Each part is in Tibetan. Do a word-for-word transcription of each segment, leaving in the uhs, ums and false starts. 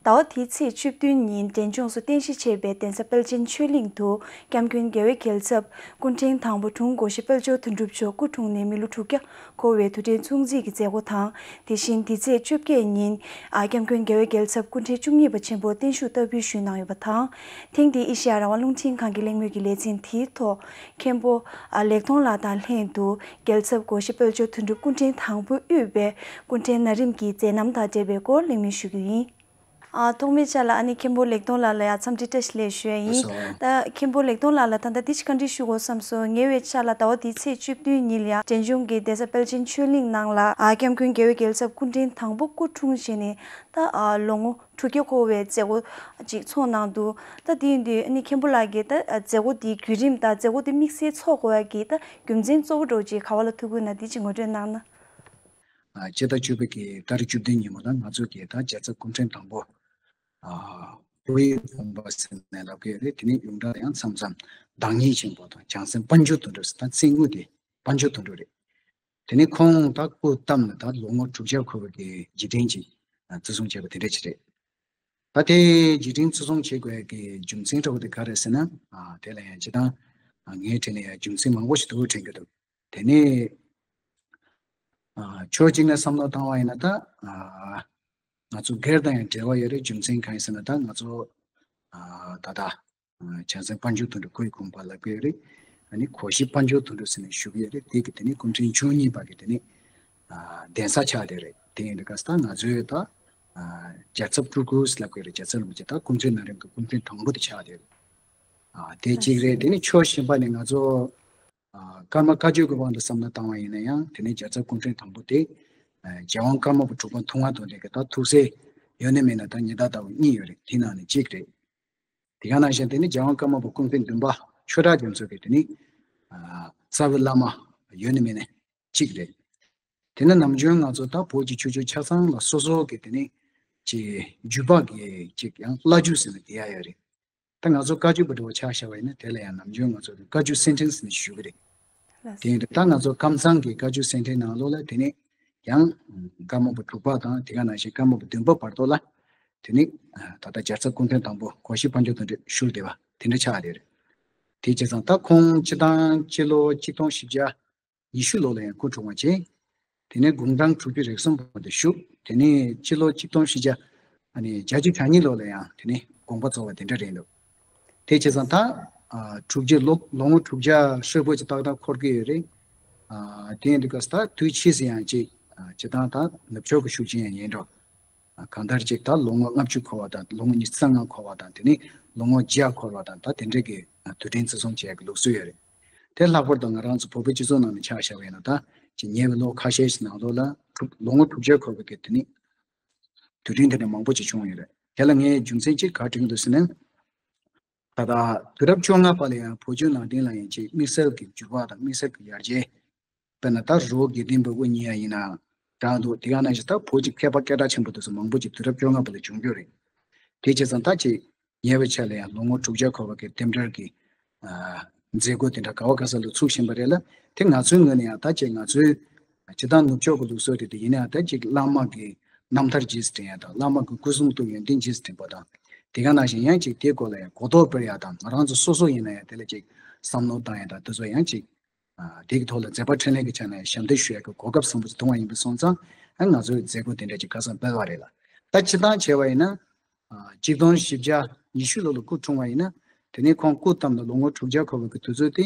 ཟླ་བ་འདིའི་ཚེས་བཅུ་བདུན་ཉིན་འབྲས་ལྗོངས་སུ་རྟེན་གཞི་བྱས་པའི་གདན་ས་དཔལ་ཆེན་ཆོས་གླིང་དུ་སྐྱབས་མགོན་རྒྱལ་བའི་རྒྱལ་ཚབ་སྐུ་ཕྲེང་དང་པོ་དྲུང་སྒོ་བཞི་དཔལ་འབྱོར་དོན་གྲུབ་མཆོག་སྐུ་འཁྲུངས་ནས་མི་ལོ་དྲུག་བརྒྱ་འཁོར་བའི་དུས་དྲན་སྲུང་བརྩི་གི་མཛད་སྒོ་དང་། དེ་བཞིན་འདི་ཚེས་བཅོ་བརྒྱད་ཉིན་ཨ་སྐྱབས་མགོན་རྒྱལ་བའི་རྒྱལ་ཚབ་སྐུ་ཕྲེང་བཅུ་གཉིས་པ་ཆེན་པོ་བརྟན་བཞུགས་བསྟར་འབུལ་ཞུས་གནང་ཡོད་པ་དང་། ཐེངས་འདིའི་ཨེ་ཤེ་ཡ་རང་དབང་རླུང་འཕྲིན་ཁང་གི་གླེང་མོལ་གྱི་ལེ་ཚན་དེའི་ཐོག་མཁན་པོ་ཨ་ལེགས་མཐོང་ལགས་དང་ལྷན་དུ་རྒྱལ་ཚབ་སྒོ་བཞི་དཔལ་འབྱོར་དོན་གྲུབ་སྐུ་ཕྲེང་དང་པོས་དབུས་པའི་སྐུ་ཕྲེང་ན་རིམ་གྱི་མཛད་རྣམ་དང་འབྲེལ་བའི་སྐོར་གླེང་མོལ་ཞུ་རྒྱུ་ཡིན། ཨ་ཐོག་མའི་ཆ་ལ་ཨ་ནི་མཁན་པོ་ལེགས་མཐོང་ལགས་ལ་ཡང་འཚམས་འདྲི་བཀྲ་ཤིས་བདེ་ལེགས་ཞུ་ཡ་ཡིན། ལགས་སོ། ད་མཁན་པོ་ལེགས་མཐོང་ལགས་ལ་ད་ལྟ་འདི་ཅིག་བཀའ་འདྲི་ཞུ་དགོས་བསམ་སོང་། ཉེ་བའི་ཆར་ལ་ཟླ་བ་འདིའི་ཚེས་བཅུ་བདུན་ཉིན་ལ་ཡང་འབྲས་ལྗོངས་ཀྱི་གདན་ས་དཔལ་ཆེན་ཆོས་གླིང་ནང་ལ་ཨ་སྐྱབས་མགོན་རྒྱལ་བའི་རྒྱལ་ཚབ་སྐུ་ཕྲེང་དང་པོ་སྐུ་འཁྲུངས་བྱས་ནས་ད་ཨ་ལོ་ངོ་དྲུག་བརྒྱ་འཁོར་བའི་མཛད་སྒོ་ཅིག་ཚོགས་གནང་འདུག་ད་དེ་ཡིན་དུས་ཨ་ནི་མཁན་པོ་ལགས་ཀྱིས་ད་ཨ་མཛད་སྒོ་འདིའི་བརྒྱུད་རིམ་དང་མཛད་སྒོ་འདི་དམིགས་བསལ་ཚོགས་དགོས་ཡ་གི་ད་རྒྱུ་མཚན་གཙོ་བོ་འདྲ་བོ་ཅིག་ག་བ་ལ་ཐུག་གི་ཡོད་ན་འདི་ཅིག་ངོ་སྤྲོད་གནང་ན། ཨ་སྤྱི་ཟླ་བཅུ་པའི་གི་ཏ་རིག་བཅུ་བདུན་ཉིན་མོ་ལ་ང་ཚོ་གི་ད་རྒྱལ་ཚབ་སྐུ་ཕྲེང་དང་པོ་ཨ་ཧོར་ཡུལ་དགོངས་པ་ཟེར་ནས་ལབ་ཀྱི་ཡོད་རེད། དེ་ནས་ཡོངས་གྲགས་ཡང་མཚམས་མཚམས་བདག་ཉིད་ཆེན་པོ་དང་བྱང་སེམས་དཔལ་འབྱོར་དོན་གྲུབ་ཟེར། ད་མཚན་དངོས་དེ་དཔལ་འབྱོར་དོན་གྲུབ་རེད། དེ་ནས་ཁོང་ད་སྐུ་བལྟམས་ནས་ད་ལོ་ངོ་དྲུག་བརྒྱ་འཁོར་བའི་གི་རྗེས་དྲན་ཅིག་ཨ་བརྩི་སྲུང་བྱས་པ་དེ་འདྲ་ཅིག་རེད། ད་དེ་རྗེས་དྲན་བརྩི་སྲུང་བྱེད་དགོས་ཡ་གི་རྒྱུ་མཚན་འདྲ་བོ་དེ་ག་རེ་ཟེར་ན། ཨ་དེ་ལ་ཡང་སྤྱིར་བཏང་ཨ་ངའི་དྲན་ནས་ཡང་རྒྱུ་མཚན་མང་པོ་ཞིག་འདུག་དྲན་གྱི་འདུག་དེ་ནས་ཨ་ཕྱོགས་གཅིག་ནས་བསམ་བློ་བཏང་བ་ཡིན་ན་ད་ཨ་ང་ཚོ་སྒེར་དང་ཡང་འབྲེལ་བ་ཡོད་རེད། རྒྱུ་མཚན་གང་ཡིན་ཟེར་ན་ད་ང་ཚོ་ཨ་ད་ལྟ་ཨ་བྱང་སེམས་དཔལ་འབྱོར་དོན་གྲུབ་སྐུ་ཡི་དགོངས་པ་ལབ་ཀྱི་ཡོད་རེད། ཨ་ནི་གོ་ཤྲི་དཔལ་འབྱོར་དོན་གྲུབ་ཟེར་ནས་ཞུ་གི་ཡོད་རེད། དེ་གི་དེ་ནི་སྐུ་ཕྲེང་བཅུ་གཉིས་པ་གི་དེ་ནི་ཨ་གདན་ས་ཆགས་བསྡད་རེད། དེ་ཡིན་དུས་སྐབས་སུ་ད་ང་ཚོའི་ད་ཨ་རྒྱལ་ཚབ་སྤྲུལ་སྐུ་ལབ་ཀྱི་རེད། རྒྱལ་ཚབ་རིན་པོ་ཆེ་ད་སྐུ་ཕྲེང་ན་རིམ་གྱི་སྐུ་ཕྲེང་དང་པོ་དེ་ཆགས་བསྡད་རེད། ཨ་དེ་གཅིག་རེད། དེ་ནི་ཕྱོགས་གཞན་པ་ནས་ང་ཚོ་ཨ་ཀརྨ་བཀའ་བརྒྱུད་ཀྱི་དབང་དུ་བསམ་བློ་བཏང་བ་ཡིན་ན་ཡང་དེ་ནི་རྒྱལ་ཚབ་སྐུ་ཕྲེང་དང་པོ་དེ་ཨ་རྒྱལ་དབང་ཀརྨ་པ་དྲུག་པ་མཐོང་བ་དང་ལྡན་གྱི་ད་ཐུགས་སྲས་ཡོད་ན་མེད་ན་ད་ཉི་ཟླ་ཟླ་བ་གཉིས་ཡོད་རེད། དེ་ནང་ནས་གཅིག་རེད། དེ་ག་ནང་བཞིན་དེ་ནི་རྒྱལ་དབང་ཀརྨ་པ་སྐུ་ཕྲེང་བདུན་པ་ཆོས་གྲགས་རྒྱ་མཚོ་གི་དེ་ནི་ཨ་རྩ་བའི་བླ་མ་ཡོད་ན་མེད་ན་གཅིག་རེད། དེ་ནི་ནམ་རྒྱུན་ང་ཚོ་ད་བོད་ཀྱི་ཆོས་བརྒྱུད་ཆ་ཚང་ལ་སོ་སོ་གི་དེ་ནི་ཅིག་བརྒྱུད་པ་གི་ཅིག་ཡང་བླ་བརྒྱུད་ཟེར་ནས་དེ་ཡ་ཡོད་རེད། ད་ང་ཚོ་བཀའ་བརྒྱུད་པ་འདྲ་བོ་ཆ་བཞག་པ་ཡིན་ན་དེ་ལ་ཡང་ནམ་རྒྱུན་ང་ཚོ་གི་བཀའ་བརྒྱུད་གསེར་ཕྲེང་ཟེར་ནས་ཞུ་གི་རེད། ལགས་དེ་ཡིན་དུས་ད་ང་ཚོ་ཀམ་ཚང་གི་བཀའ་བརྒྱུད་གསེར་ཕྲེང་ནང་ལོགས་ལ་དེ་ནི་ཡང་ཀརྨ་པ་དྲུག་པ་དང་དེ་ག་ནང་བཞིན་ཀརྨ་པ་བདུན་པ་བར་དུ་ལ་དེ་ནི་ད་ལྟ་རྒྱལ་ཚབ་སྐུ་ཕྲེང་དང་པོ་གོ་ཤྲི་དཔལ་འབྱོར་དོན་གྲུབ་བཞུགས་བསྡད་པ་དེ་འདྲ་ཆགས་བསྡད་རེད། དེ་བྱས་ཙང་ད་ཁོང་སྤྱི་བཏང་སྤྱི་ལོ་གཅིག་སྟོང་བཞི་བརྒྱ་ཉི་ཤུ་ལོ་ལ་ཡང་སྐུ་འཁྲུངས་པ་བྱས། དེ་ནས་དགུང་གྲངས་དྲུག་ཅུ་རེ་གསུམ་བར་དུ་བཞུགས། དེ་ནས་སྤྱི་ལོ་གཅིག་སྟོང་བཞི་བརྒྱ་ཨ་ནི་བརྒྱད་ཅུ་གྱ་གཉིས་ལོ་ལ་ཡང་དེ་ནས་དགོངས་པ་རྫོགས་པ་དེ་འདྲ་རེད་འདུག་དེ་བྱས་ཙང་ད་ཨ་དྲུག་བརྒྱ་ལོ་ལོ་ངོ་དྲུག་བརྒྱ་ཧྲིལ་པོ་ཅིག་ཏག་ཏག་འཁོར་གྱི་ཡོད་རེད། ཨ་དེ་ཡིན་དུས་སྐབས་སུ་ད་དུས་ཕྱིས་སུ་ཡང་ཅིག་ཨ་སྤྱིར་བཏང་ད་ནུབ་ཕྱོགས་ཀྱི་ཤུགས་རྐྱེན་ཡང་ཡིན་འགྲོ། གང་ལྟར་ཅིག་ད་ལོ་ངོ་ལྔ་བཅུ་འཁོར་བ་དང་ལོ་ངོ་ཉི་ཤུ་རྩ་ལྔ་འཁོར་བ་དང་དེ་ནས་ལོ་ངོ་བརྒྱ་འཁོར་བ་དང་ད་དེ་འདྲའི་གི་དུས་དྲན་བརྩི་སྲུང་བྱེད་ཡག་གི་ལུགས་སྲོལ་ཡོད་རེད། དེ་ལྷག་པར་དུ་ང་རང་ཚོ་བོད་པའི་སྤྱི་ཚོགས་ནང་ནས་ཆ་བཞག་པ་ཡིན་ན་ད་ཅིག་ཉེ་བའི་ལོ་ཁ་ཤས་ཤིག་ནང་ལོགས་ལ་དྲུག་ལོ་ངོ་དྲུག་བརྒྱ་འཁོར་བའི་གི་དེ་ནས་དུས་དྲན་དེ་འདྲ་མང་པོ་ཅིག་བྱུང་ཡོད་རེད། དེ་ལ་ངས་རྒྱུ་མཚན་ཅིག་ག་དྲན་གྱི་འདུག་ཟེར་ན། ད་ལྟ་དུས་རབས་བཅོ་ལྔ་པ་ལ་ཡང་བོད་བརྒྱུད་ནང་བསྟན་ལ་ཡང་ཅིག་དམིགས་བསལ་གྱི་འགྱུར་བ་དང་དམིགས་བསལ་གྱི་ཡར་རྒྱས། དཔེར་ན་ད་རི་བོ་དགེ་ལྡན་པའི་དབུ་བརྙེས་ཡ་ཡིན་ན་འདྲ་འདུག་དེ་ག་ནང་བཞིན་ད་བོད་ཀྱི་མཁས་པ་སྐད་གྲགས་ཆེན་པོ་དེ་ཚོ་མང་པོ་ཅིག་དུས་རབས་བཅོ་ལྔ་པ་ལ་བྱུང་རྒྱུ་རེད། དེ་བྱས་ཙང་ད་ཅིག་ཉེ་བའི་ཆར་ལ་ཡང་ལོ་ངོ་དྲུག་བརྒྱ་འཁོར་བ་གི་རྟེན་འབྲེལ་གྱི་ཨ་མཛད་སྒོ་དེ་འདྲ་ག་བ་ག་ས་ལ་ཚུགས་བཞིན་པ་རེད་ལ། དེ་ང་ཚོའི་ངོས་ནས་ཡང་ད་ཅིག་ང་ཚོའི་སྤྱིར་བཏང་ནུབ་ཕྱོགས་ཀྱི་ལུགས་སྲོལ་དེ་དེ་ཡིན་ན་ཡང་ད་ཅིག་བླ་མ་གི་རྣམ་ཐར་རྗེས་སུ་དྲན་ཡ་དང་བླ་མ་གི་སྐུ་གསུང་ཐུགས་ཡོན་ཏན་རྗེས་སུ་དྲན་པ་དང་། དེ་ག་ནང་བཞིན་ཡང་ཅིག་དེའི་སྐོར་ལ་ཡང་གོ་རྟོགས་སྤེལ་ཡ་དང་ང་རང་ཚོ་སོ་སོ་ཡིན་ན་ཡང་དེ་ལ་ཅིག་བསམ་བློ་བཏང་ཡ་དང་དེ་ཚོ་ཡང་ཅིག་ཨ་དེ་གི་ཐོག་ལ་མཛད་པ་འཕྲིན་ལས་ཀྱི་ཆ་ནས་ཞབས་འདེགས་ཞུ་ཡ་གི་གོ་སྐབས་བཟང་པོ་ཞིག་མཐོང་བ་ཡིན་པ་སོང་ཙང་ཨ་ང་ཚོའི་མཛད་སྒོ་དེ་འདྲ་ཅིག་ཁ་སང་སྤེལ་བ་རེད་ལ། ད་སྤྱིར་བཏང་བྱས་པ་ཡིན་ན། ཨ་གཅིག་སྟོང་བཞི་བརྒྱ་ཉི་ཤུ་ལོ་ལ་སྐུ་འཁྲུངས་པ་ཡིན་ན། དེ་ནས་ཁོང་སྐུ་བལྟམས་ནས་ལོ་ངོ་དྲུག་བརྒྱ་འཁོར་བའི་གི་དུས་ཚོད་དེ་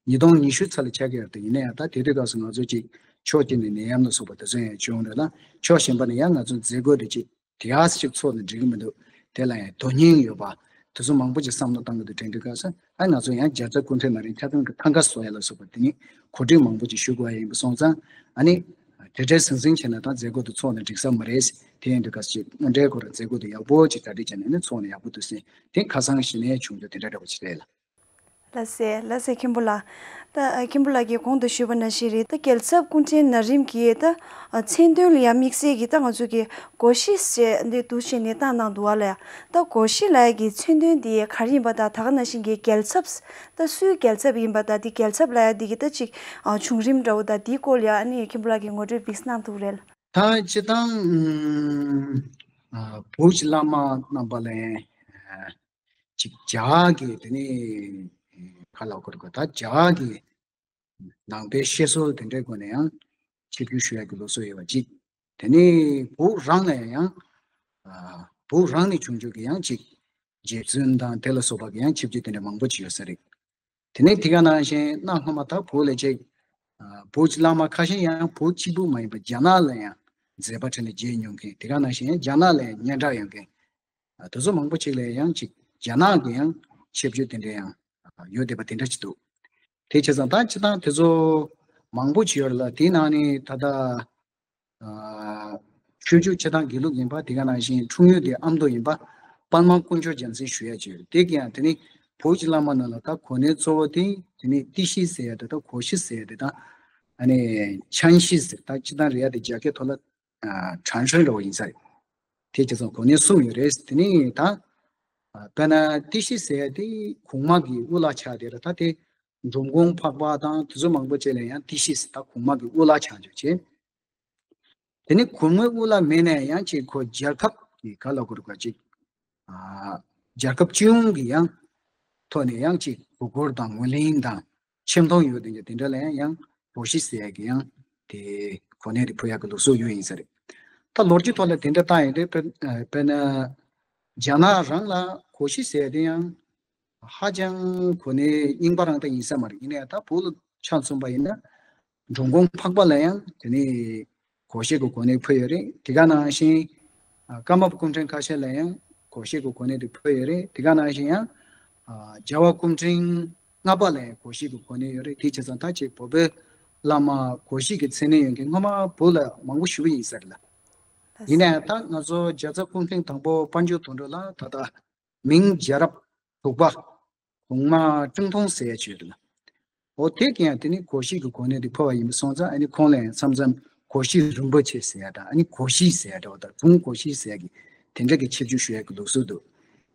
ཉིས་སྟོང་ཉི་ཤུ་ཚར་ལ་ཆགས་ཀྱི་ཡོད་རེད། དེ་ཡིན་ན་ཡང་ད་དེ་དུས་སྐབས་སུ་ང་ཚོ་ཅིག་ཕྱོགས་གཅིག་ནས་ནད་ཡམས་ལ་སོགས་པ་དེ་ཚོ་ཡང་བྱུང་རེད་ལ། ཕྱོགས་གཞན་པ་ནས་ཡང་ང་ཚོ་མཛད་སྒོ་དེ་ཅིག་དེ་ག་ཞིག་ཚོགས་ནས་འགྲིག་གི་མི་འདུག་དེ་ལ་ཡང་དོ་མཉམ་ཡོད་པ་དེ་ཚོ་མང་པོ་ཅིག་བསམ་བློ་བཏང་གི་འདུག་དྲན་དུས་སྐབས་སུ་ཨ་ང་ཚོ་ཡང་རྒྱལ་ཚབ་སྐུ་ཕྲེང་ན་རིམ་ཆ་ཚང་གི་ཐང་ག་བཟོ་ཡ་ལ་སོགས་པ་དེ་ནི་གོ་སྒྲིག་མང་པོ་ཅིག་ཞུ་དགོས་ཡ་ཡིན་པ་སོང་ཙང་ཨ་ནི། དེ་འདྲའི་ཟང་ཟིང་བྱས་ན་ད་མཛད་སྒོ་དེ་ཚོགས་ནས་འགྲིག་ས་མ་རེད། དེ་ཡིན་དུས་སྐབས་ཅིག་དངོས་འབྲེལ་སྐོར་མཛད་སྒོ་དེ་ཡག་པོ་ཅིག་གྲ་སྒྲིག་བྱས་ནས་ནི་ཚོགས་ནས་ཡག་པོ་འདུག་ཟེར་དེ་ཁ་སང་གཞི་ནས་བྱུང་རྒྱུ་དེ་འདྲ་འདྲ་པོ་ཅིག་རེད་ལ། ལགས་སེ་ལགས་སེ་མཁན་པོ་ལགས། ད་ཨ་མཁན་པོ་ལགས་ཀྱིས་གོང་དུ་ཞུས་པ་ནང་བཞིན་རེད། ད་རྒྱལ་ཚབ་སྐུ་ཕྲེང་ན་རིམ་གྱིས་ད་ཨ་མཚན་དོན་ལ་ཡང་དམིགས་བསལ་གྱི་ད་ང་ཚོ་གི་སྒོ་བཞི་ཞེས་འདི་འདུག་བྱས་ནས་བཏང་གནང་འདུག་བ་ལ། ད་སྒོ་བཞི་ལབ་ཡ་གི་མཚན་དོན་འདི་ག་རེ་ཡིན་པ་དང་ད་ག་ནང་བཞིན་གྱི་རྒྱལ་ཚབ་ད་སུའི་རྒྱལ་ཚབ་ཡིན་པ་དང་འདི་རྒྱལ་ཚབ་ལབ་ཡ་འདི་གི་ད་ཅིག་ཨ་བྱུང་རིམ་འདྲ་བོ་དང་འདིའི་སྐོར་ལ་ཡང་ཨ་ནི་མཁན་པོ་ལགས་ཀྱིས་ངོ་སྤྲོད་ཕིགས་གནང་ཐུབ་རེད། ད་སྤྱིར་བཏང་ཨུམ་ ཨ་བོད་ཀྱི་བླ་མ་རྣམ་པ་ལ་ཨ་ཅིག་རྒྱ་གི་དེ་ནས་ཁ་ལག་སྐོར་གོ་ད་རྒྱ་གི་ནང་པའི་བཤད་སྲོལ་དེ་འདྲའི་སྒོ་ནས་ཡང་ཆིབས་བསྒྱུར་ཞུ་ཡག་གི་ལུགས་སྲོལ་ཡོད་པ་གཅིག་དེ་ནས་བོད་རང་ལ་ཡང་ཨ་བོད་རང་ནས་བྱུང་བྱུང་གི་ཡང་ཅིག་རྗེ་བཙུན་དང་དེ་ལ་སོགས་པ་གི་ཡང་ཆིབས་བསྒྱུར་དེ་འདྲ་མང་པོ་ཅིག་ཡོད་ས་རེད། དེ་ནས་དེ་ག་ནང་བཞིན་གནའ་སྔོན་མ་ད་བོད་ལ་ཅིག་ཨ་བོད་ཀྱི་བླ་མ་ཁ་ཤས་ཡང་བོད་གཅིག་པུ་མ་ཡིན་པར་རྒྱ་ནག་ལ་ཡང་མཛད་པ་འཕྲིན་ལས་མཇལ་མྱོང་མཁན་དེ་ག་ནང་བཞིན་ཡང་རྒྱ་ནག་ལ་ཡང་སྙན་གྲགས་ཡོད་མཁན་ཨ་དེ་ཚོ་མང་པོ་ཅིག་ལ་ཡང་ཅིག་རྒྱ་ནག་གི་ཡང་ཆིབས་བསྒྱུར་དེ་འདྲ་ཡང་ཡོད་བསྡད་པ་དེ་འདྲ་ཅིག་འདུག་དེ་བྱས་ཙང་ད་སྤྱིར་བཏང་དེ་ཚོ་མང་པོ་ཅིག་ཡོད་རེད་ལ་དེའི་ནང་ནས་ད་ལྟ། ཨ་ཆོས་བརྒྱུད་སྤྱིར་བཏང་དགེ་ལུགས་ཡིན་པ་དེ་ག་ནང་བཞིན་འཁྲུངས་ཡུལ་དེ་ཨ་མདོ་ཡིན་པ་དཔལ་མང་དཀོན་མཆོག་རྒྱལ་མཚན་ཞུ་ཡ་ཅིག་ཡོད་རེད། དེ་གི་ཡང་དེ་ནི་བོད་ཀྱི་བླ་མ་ནང་ལ་ད་གོ་གནས་གཙོ་བོ་དེ་དེ་ནི་ཏི་ཤྲི་ཟེར་ཡ་དེ་དང་གོ་ཤྲི་ཟེར་ཡ་དེ་དང་ཨ་ནི་ཆན་ཤྲི་ཟེར་ད་སྤྱིར་བཏང་རེད་ཡ་དེ་རྒྱ་སྐད་ཐོག་ལ་ཨ་ཁྲང་ཧྲན་འདྲ་བོ་ཡིན་ས་རེད། དེ་བྱས་ཙང་གོ་གནས་གསུམ་ཡོད་རེད། དེ་ནི་ད་ཨ་དཔེར་ན་ཏི་ཤྲི་ཟེར་ཡ་དེ་གོང་མ་གི་དབུ་བླ་ཆགས་དེ་རེད། ད་དེ་འབྲོམ་གོང་འཕགས་པ་དང་དེ་ཚོ་མང་པོ་བཅས་ལ་ཡང་ཏི་ཤྲི་ཟེར་ད་གོང་མ་གི་དབུ་བླ་ཆགས་འཇོག་བྱས། དེ་ནི་གོང་མའི་དབུ་བླ་མེད་ནའི་ཡང་ཅིག་ཁོ་རྒྱལ་ཁབ་ཀྱི་ག་ལ་གོ་རུ་ག་ཅིག་ཨ་རྒྱལ་ཁབ་སྤྱི་ཡོངས་ཀྱི་ཡང་ཐོག་ནས་ཡང་ཅིག་དགོས་མཁོ་དང་ངོས་ལེན་དང་ཆེ་མཐོང་ཡོད་དེ་འདྲ་དེ་འདྲ་ལ་ཡང་ཡང་གོ་ཤྲི་ཟེར་ཡ་གི་ཡང་དེ་གོ་གནས་དེ་ཕུལ་ཡ་གི་ལུགས་སྲོལ་ཡོད་ཡིན་ས་རེད། ད་ལོ་རྒྱུས་ཐོག་ལ་དེ་འདྲ་བཏང་ཡོད་དེ་དཔེར་ན་རྒྱ་ནག་རང་ལ་གོ་ཤྲི་ཟེར་ཡ་དེ་ཡང་ཧ་ཅང་གོ་གནས་རྙིང་པ་རང་ད་ཡིན་ས་མ་རེད། ཡིན་ནའི་ད་བོད་ལ་ཆ་མཚོན་པ་ཡིན་ན། འབྲོམ་གོང་འཕགས་པ་ལ་ཡང་དེ་ནས་གོ་ཤྲི་གི་གོ་གནས་ཕུལ་ཡོད་རེད། དེ་ག་ནང་བཞིན་ཨ་ཀརྨ་པ་སྐུ་ཕྲེང་ཁ་ཤས་ལ་ཡང་གོ་ཤྲི་གི་གོ་གནས་དེ་ཕུལ་ཡོད་རེད། དེ་ག་ནང་བཞིན་ཡང་ཨ་རྒྱལ་བ་སྐུ་ཕྲེང་ལྔ་པ་ལ་ཡང་གོ་ཤྲི་གི་གོ་གནས་ཡོད་རེད། དེ་བྱས་ཙང་ད་ཅིག་བོད་པའི་བླ་མ་གོ་ཤྲི་གི་མཚན་གནས་ཡོད་མཁན་སྔོན་མ་བོད་ལ་མང་པོ་ཞེ་པོ་ཡིན་ས་རེད་ལ། ཡིན་ནའང་ད་ང་ཚོ་རྒྱལ་ཚབ་སྐུ་ཕྲེང་དང་པོ་དཔལ་འབྱོར་དོན་གྲུབ་ལ་ད་ལྟ་མིང་རྒྱལ་རབས་དྲུག་པ་གོང་མ་ཀྲུང་ཐུང་ཟེར་ཡ་ཅིག་ཡོད་རེད་ལ། འོ་དེ་གི་ཡང་དེ་ནི་གོ་ཤྲི་གི་གོ་གནས་དེ་ཕུལ་བ་ཡིན་པ་སོང་ཙང་ཨ་ནི་ཁོང་ལ་ཡང་མཚམས་མཚམས་གོ་ཤྲི་རིན་པོ་ཆེ་ཟེར་ཡ་དང་ཨ་ནི་གོ་ཤྲི་ཟེར་ཡ་འདྲ་བོ་དང་དྲུང་གོ་ཤྲི་ཟེར་ཡ་གི་དེ་འདྲ་གི་ཆིབས་བསྒྱུར་ཞུ་ཡ་གི་ལུགས་སྲོལ་འདུག་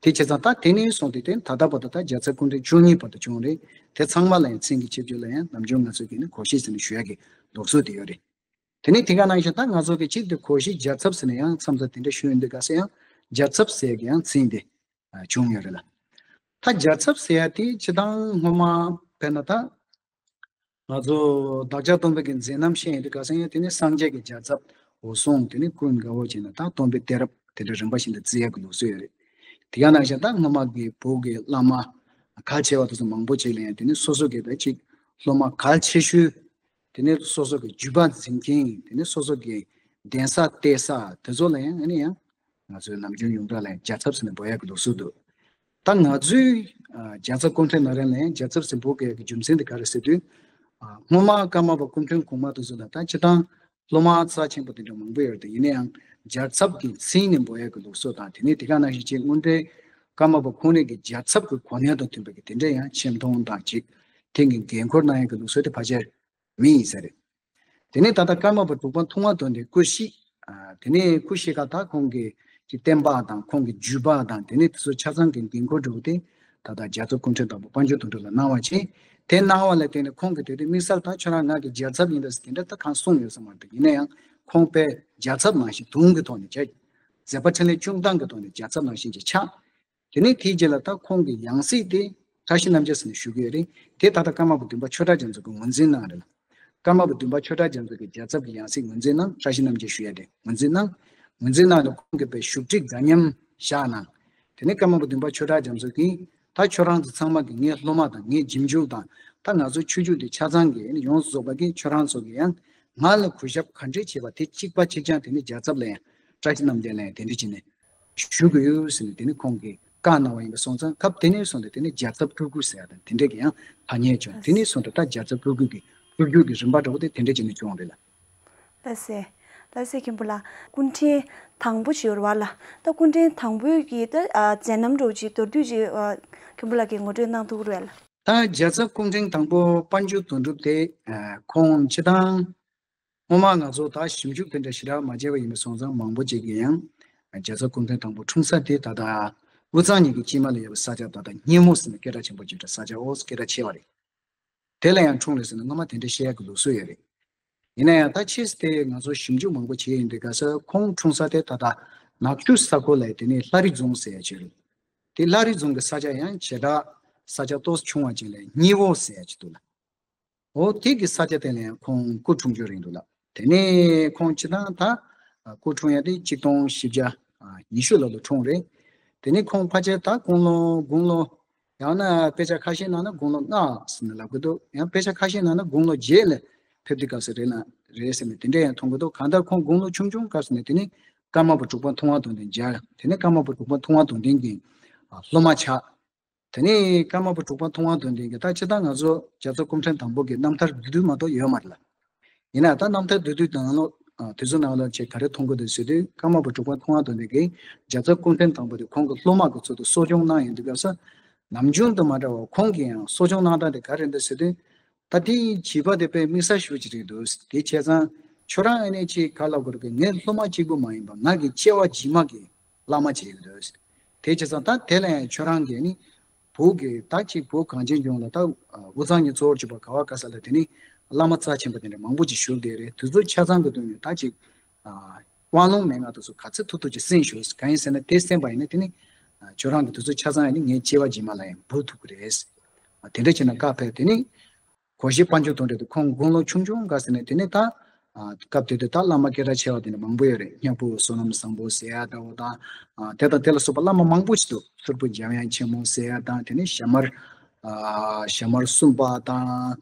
དེ་བྱས་ཙང་ད་དེ་ནས་བཟུང་སྟེ་དེ་ད་ལྟ་བར་དུ་ད་རྒྱལ་ཚབ་སྐུ་ཕྲེང་བཅུ་གཉིས་བར་དུ་བྱུང་རེད། དེ་ཚང་མ་ལ་ཡང་མཚན་གྱི་ཆིབས་བསྒྱུར་ལ་ཡང་ནམ་རྒྱུན་ང་ཚོ་གིས་ནི་གོ་ཤྲི་ཟེར་ནས་ཞུ་ཡ་གི་ལུགས་སྲོལ་དེ་ཡོད་རེད། དེ་ནས་དེ་ག་ནང་བཞིན་ད་ང་ཚོ་གི་གཅིག་དེ་གོ་ཤྲི་རྒྱལ་ཚབ་ཟེར་ནས་ཡང་མཚམས་མཚམས་དེ་འདྲ་ཞུ་ཡོང་དུས་ག་ས་ཡང་རྒྱལ་ཚབ་ཟེར་གི་ཡང་མཚན་དེ་ཨ་བྱུང་ཡོད་རེད་ལ། ད་རྒྱལ་ཚབ་ཟེར་ཡ་དེ་སྤྱིར་བཏང་སྔོན་མ་དཔེར་ན་ད་ང་ཚོ་བདག་ཅག་སྟོན་པའི་གི་མཛད་རྣམ་བཤད་ཡོང་དུས་ག་ས་ཡང་དེ་ནི་སངས་རྒྱས་ཀྱི་རྒྱལ་ཚབ་འོད་སྲུང་དེ་ནི་ཀུན་དགའ་བོ་བྱས་ན་ད་སྟོན་པའི་གཏད་རབས་དེ་འདྲ་རིམ་པ་བཞིན་དུ་བརྩི་ཡ་གི་ལུགས་སྲོལ་ཡོད་རེད། དེ་ག་ནང་བཞིན་ད་སྔོན་མ་གི་བོད་ཀྱི་བླ་མ་གལ་ཆེ་བ་དེ་ཚོ་མང་པོ་ཅིག་ལ་ཡང་དེ་ནི་སོ་སོ་གི་ད་ཅིག་སློབ་མ་གལ་ཆེ་ཤོས། དེ་ནས་སོ་སོ་གི་རྒྱུད་པ་འཛིན་མཁན། དེ་ནས་སོ་སོ་གི་གདན་ས་གཏད་ས་དེ་ཚོ་ལ་ཡང་ཨ་ནི་ཡང་ང་ཚོའི་ནམ་རྒྱུན་ཡོངས་གྲགས་ལ་ཡང་རྒྱལ་ཚབ་ཟེར་ནས་འབོད་ཡག་གི་ལུགས་སྲོལ་འདུག་ད་ང་ཚོའི་ཨ་རྒྱལ་ཚབ་སྐུ་ཕྲེང་ནང་རན་ལ་ཡང་རྒྱལ་ཚབ་ཟེར་འབོད་དགོས་ཡག་གི་རྒྱུ་མཚན་དེ་ག་རེ་ཟེར་དུས། ཨ་སྔོན་མ་ཀརྨ་པ་སྐུ་ཕྲེང་གོང་མ་དེ་ཚོ་ལ་ད་སྤྱིར་བཏང་སློབ་མ་རྩ་ཆེན་པོ་དེ་འདྲ་མང་པོ་ཡོད་རེད། ཡིན་ན་ཡང་རྒྱལ་ཚབ་ཀྱི་མཚན་ནས་འབོད་ཡག་གི་ལུགས་སྲོལ་དང་དེ་ནས་དེ་ག་ནང་བཞིན་ཅིག་དངོས་འབྲེལ་ཀརྨ་པ་ཁོང་རང་གི་རྒྱལ་ཚབ་ཀྱི་གོ་གནས་དང་མཐུན་པའི་གི་དེ་འདྲ་ཡང་ཆེ་མཐོང་དང་ཅིག་དེང་གི་འགན་འཁུར་གནང་ཡག་གི་ལུགས་སྲོལ་དེ་ཕལ་ཆེར་མི་ཡིན་ས་རེད། དེ་ནས་ད་ལྟ་ཀརྨ་པ་དྲུག་པ་ཐུབ་དབང་དོན་ལྡན་སྐུ་གཤེགས། ཨ་དེ་ནས་སྐུ་གཤེགས་ཁ་ད་ཁོང་གི་ཅིག་བསྟན་པ་དང་ཁོང་གི་བརྒྱུད་པ་དང་དེ་ནས་དེ་ཚོ་ཆ་ཚང་གི་འགན་འཁུར་འགྲོ་དེ་ད་ལྟ་རྒྱལ་ཚབ་སྐུ་ཕྲེང་དང་པོ་དཔལ་འབྱོར་དོན་གྲུབ་ལ་གནང་བ་བྱས། དེ་གནང་བ་ལ་བརྟེན་ནས་ཁོང་གིས་དེ་དུས་དམིགས་བསལ་ད་ཁྱོད་རང་ང་གི་རྒྱལ་ཚབ་ཡིན་ད་ཟེར་དེ་འདྲ་ད་གང་གསུངས་ཡོད་ས་མ་རེད། ཡིན་ན་ཡང་ཁོང་དཔེ་རྒྱལ་ཚབ་ནང་བཞིན་དུང་གི་ཐོག་ནས་བྱས། མཛད་པ་འཕྲིན་ལས་བཅུ་གྲངས་ཀྱི་ཐོག་ནས་རྒྱལ་ཚབ་ནང་བཞིན་གྱི་ཆགས། དེ་ནས་དེའི་རྗེས་ལ་ད་ཁོང་གི་ཡང་སྲིད་དེ་བཀྲ་ཤིས་རྣམ་རྒྱལ་ཟེར་ནས་ཞུ་གི་ཡོད་རེད། དེ་ད་ལྟ་ཀརྨ་པ་བདུན་པ་ཆོས་གྲགས་རྒྱ་མཚོ་གིས་ངོས་འཛིན་གནང་རེད་ལ། ཀརྨ་པ་བདུན་པ་ཆོས་གྲགས་རྒྱ་མཚོ་གིས་རྒྱལ་ཚབ་ཀྱི་ཡང་སྲིད་ངོས་འཛིན་གནང་། བཀྲ་ཤིས་རྣམ་རྒྱལ་ཞུ་ཡ་དེ་ངོས་འཛིན་གནང་། ངོས་འཛིན་གནང་ནས་ཁོང་གིས་དཔེ་བཞུགས་ཁྲི་འདྲ་མཉམ་བཞག་གནང་། དེ་ནས་ཀརྨ་པ་བདུན་པ་ཆོས་གྲགས་རྒྱ་མཚོ་གིས་ད་ཁྱོད་རང་ཚོ་ཚང་མ་གིས་ངའི་སློབ་མ་དང་ངའི་རྗེས་འཇུག་དང་ད་ང་ཚོ་ཆོས་བརྒྱུད་འདི་ཆ་ཚང་གིས་ཡོངས་སུ་རྫོགས་པ་གིས་ཁྱོད་རང་ཚོ་གིས་ཡང་ང་ལ་གུས་ཞབས་ག་འདྲས་བྱས་པ་དེ་གཅིག་པ་གཅིག་རྐྱང་དེ་ནི་རྒྱལ་ཚབ་ལ་ཡང་བཀྲ་ཤིས་རྣམ་རྒྱལ་ལ་ཡང་དེ་འདྲས་བྱས་ནས་ཞུ་གི་ཡོད་ཟེར་ནས་དེ་ནི་ཁོང་གིས་བཀའ་གནང་བ་ཡིན་པ་སོང་ཙང་སྐབས་དེ་ནས་བཟུང་སྟེ་དེ་ནི་རྒྱལ་ཚབ་སྤྲུལ་སྐུ་ཟེར་ཡ་དང་དེ་འདྲས་ཀྱི་ཡང་ཐ་སྙད་བྱུང་། དེ་ནས་བཟུང་སྟེ་ད་རྒྱལ་ཚབ་སྤྲུལ་སྐུ་གི་སྤྲུལ་སྐུ་གི་རིམ་པ་འདྲ་བོ་དེ་དེ་འདྲས་བྱས་ནས་བྱུང་བ་རེད་ལ། ལགས་སེ། ལགས་སེ་མཁན་པོ་ལགས། སྐུ་ཕྲེང་དང་པོ་ཅིག་ཡོད་རེད་པ་ལགས། ད་སྐུ་ཕྲེང་དང་པོའི་གི་ད་ཨ་མཛད་རྣམ་འདྲ་བོ་ཅིག་མདོར་བསྡུས་ཅིག་ཨ་མཁན་པོ་ལགས་ཀྱིས་ངོ་སྤྲོད་གནང་ཐུབ་ཀྱི་རེད་པ་ལགས། ད་རྒྱལ་ཚབ་སྐུ་ཕྲེང་དང་པོ་དཔལ་འབྱོར་དོན་གྲུབ་དེ་ཨ་ཁོང་སྤྱིར་བཏང་སྔོན་མ་ང་ཚོ་ད་ཞིབ་འཇུག་དེ་འདྲ་ཞེ་དྲག་མ་བྱས་པ་ཡིན་པ་སོང་ཙང་མང་པོ་ཅིག་གིས་ཡང་རྒྱལ་ཚབ་སྐུ་ཕྲེང་དང་པོ་འཁྲུངས་ས་དེ་ད་ལྟ་དབུས་གཙང་གཉིས་ཀྱི་དཀྱིལ་མ་ལ་ཡོད་པའི་ས་ཆ་ད་ལྟ་སྙེ་མོ་ཟེར་ནས་སྐད་གྲགས་ཆེན་པོ་ཅིག་རེད། ས་ཆ་ཨོ་སྐད་གྲགས་ཆེ་བ་རེད། དེ་ལ་ཡང་འཁྲུངས་རེད་ཟེར་ནས་སྔོན་མ་དེ་འདྲ་བཤད་ཡག་གི་ལུགས་སྲོལ་ཡོད་རེད། ཡིན་ན་ཡང་ད་ཕྱིས་སུ་དེ་ང་ཚོ་ཞིབ་འཇུག་མང་པོ་བྱས་ཡིན་དུས་ག་ས་ཁོང་འཁྲུངས་ས་དེ་ད་ལྟ་ ནག་ཆུ་ས་ཁུལ་ལ་དེ་ནས་ལྷ་རི་རྫོང་ཟེར་ཡ་ཅིག་རེད། དེ་ལྷ་རི་རྫོང་གི་ས་ཆ་ཡང་བྱེ་བྲག་ས་ཆ་ཏོག་ཙམ་ཆུང་བ་ཅིག་ལ་སྙི་བོ་ཟེར་ཡ་ཅིག་འདུག་ལ། འོ་དེ་གི་ས་ཆ་དེ་ལ་ཡང་ཁོང་སྐུ་འཁྲུངས་རྒྱུ་རེད་འདུག་ལ། དེ་ནས་ཁོང་སྤྱི་བཏང་ད་སྐུ་འཁྲུངས་ཡ་དེ་གཅིག་སྟོང་བཞི་བརྒྱ་ཉི་ཤུ་ལོ་ལ་འཁྲུངས་རེད། དེ་ནས་ཁོང་ཕལ་ཆེར་ད་དགུང་ལོ་དགུང་ལོ་ཡང་ན་དཔེ་ཆ་ཁ་ཤས་ནང་ན་དགུང་ལོ་ལྔ་ཟེར་ནས་ལབ་གི་འདུག་ཡང་དཔེ་ཆ་ཁ་ཤས་ནང་ན་དགུང་ལོ་བརྒྱད་ལ་ཕེབས་དུས་སྐབས་སུ་རེད་ན་རེད་ཟེར་ནས་དེ་འདྲ་ཡང་མཐོང་གི་འདུག་གང་ལྟར་ཁོང་དགུང་ལོ་ཆུང་ཆུང་སྐབས་སུ་ནས་དེ་ནས་ཀརྨ་པ་འབྲུག་པ་མཐོང་བ་དོན་ལྡན་མཇལ། དེ་ནས་ཀརྨ་པ་འབྲུག་པ་མཐོང་བ་དོན་ལྡན་གྱི་སློབ་མ་ཆགས། དེ་ནས་ཀརྨ་པ་འབྲུག་པ་མཐོང་བ་དོན་ལྡན་གྱི་ད་སྤྱིར་བཏང་ང་ཚོ་རྒྱལ་ཚབ་སྐུ་ཕྲེང་དང་པོ་གི་རྣམ་ཐར་བསྡུས་བསྡུས་མ་གཏོགས་ཡོད་མ་རེད་ལ། ཡིན་ན་ད་རྣམ་ཐར་བསྡུས་བསྡུས་ནང་ལོགས་དེ་ཚོ་ནང་ལོགས་ཆེད་ག་རེ་མཐོང་གི་འདུག་ཟེར་དུས་ཀརྨ་པ་འབྲུག་པ་མཐོང་བ་དོན་ལྡན་གྱིས་རྒྱལ་ཚབ་སྐུ་ཕྲེང་དང་པོ་དེ་ཁོང་གི་སློབ་མ་གི་ཚུལ་དུ་གསོ་སྐྱོང་གནང་ཡོང་དུས་སྐབས་སུ། ནམ་རྒྱུན་དུ་མ་འདྲ་བར་ཁོང་གིས་ཡང་གསོ་སྐྱོང་གནང་སྟངས་དེ་ག་རེ་འདུག་ཟེར་དུས། ད་དེའི་བྱིས་པ་དེ་དཔེ་དམིགས་བསལ་ཞེ་པོ་ཅིག་རེད་འདུག་དེ་བྱས་ཙང་ཁྱོད་རང་ཨ་ནེ་ཅིག་ག་ལ་དགོས་རེད་ངའི་སློབ་མ་གཅིག་པུ་མ་ཡིན་པར་ང་གི་སྐྱེ་བ་རྗེས་མ་གི་བླ་མ་ཅིག་རེད་འདུག་དེ་བྱས་ཙང་ད་དེ་ལ་ཡང་ཁྱོད་རང་གིས་ནི་བོད་ཀྱི་ད་ཅིག་བོད་གངས་ཅན་ལྗོངས་ལ་ད་དབུས་གཙང་གི་གཙོ་བོར་གྱུར་པ་ག་བ་ག་ས་ལ་དེ་ནི་བླ་མ་རྩ་ཆེན་པོ་དེ་འདྲ་མང་པོ་ཅིག་བཞུགས་བསྡད་རེད། དེ་ཚོ་ཆ་ཚང་གི་སྟེང་ནས་ད་ཅིག་དབང་ལུང་མན་ངག་དེ་ཚོ་ག་ཚོད་ཐུབ་ཐུབ་ཅིག་གསན་ཤོག་གང་ཡིན་ཟེར་ན་དེ་གསན་པ་ཡིན་ན་དེ་ནི་ཁྱོད་རང་གི་དེ་ཚོ་ཆ་ཚང་ཡིན་ན་ངའི་སྐྱེ་བ་རྗེས་མ་ལ་ཡང་འབུལ་ཐུབ་ཀྱི་རེད། དེ་འདྲ་བྱས་ན་བཀའ་ཕེབས། དེ་ནི་གོ་ཤྲི་དཔལ་འབྱོར་དོན་གྲུབ་དེ་ཁོང་དགུང་ལོ་ཆུང་ཆུང་འགའ་ཟེར་ནས་དེ་ནས་ད། སྐབས་དེ་དུས་ད་བླ་མ་སྐད་གྲགས་ཆེ་བ་དེ་འདྲ་མང་པོ་ཡོད་རེད། སྙ་ཕུ་བསོད་ནམས་བཟང་པོ་ཟེར་ཡ་འདྲ་བོ་དང་། དེ་དང་དེ་ལ་སོགས་པ་བླ་མ་མང་པོ་ཞིག་འདུག་ཚུར་ཕུ་འཇམ་དབྱངས་ཆེན་མོ་ཟེར་ཡ་དང་དེ་ནས་ཞྭ་དམར། ཞྭ་དམར་གསུམ་པ་དང་།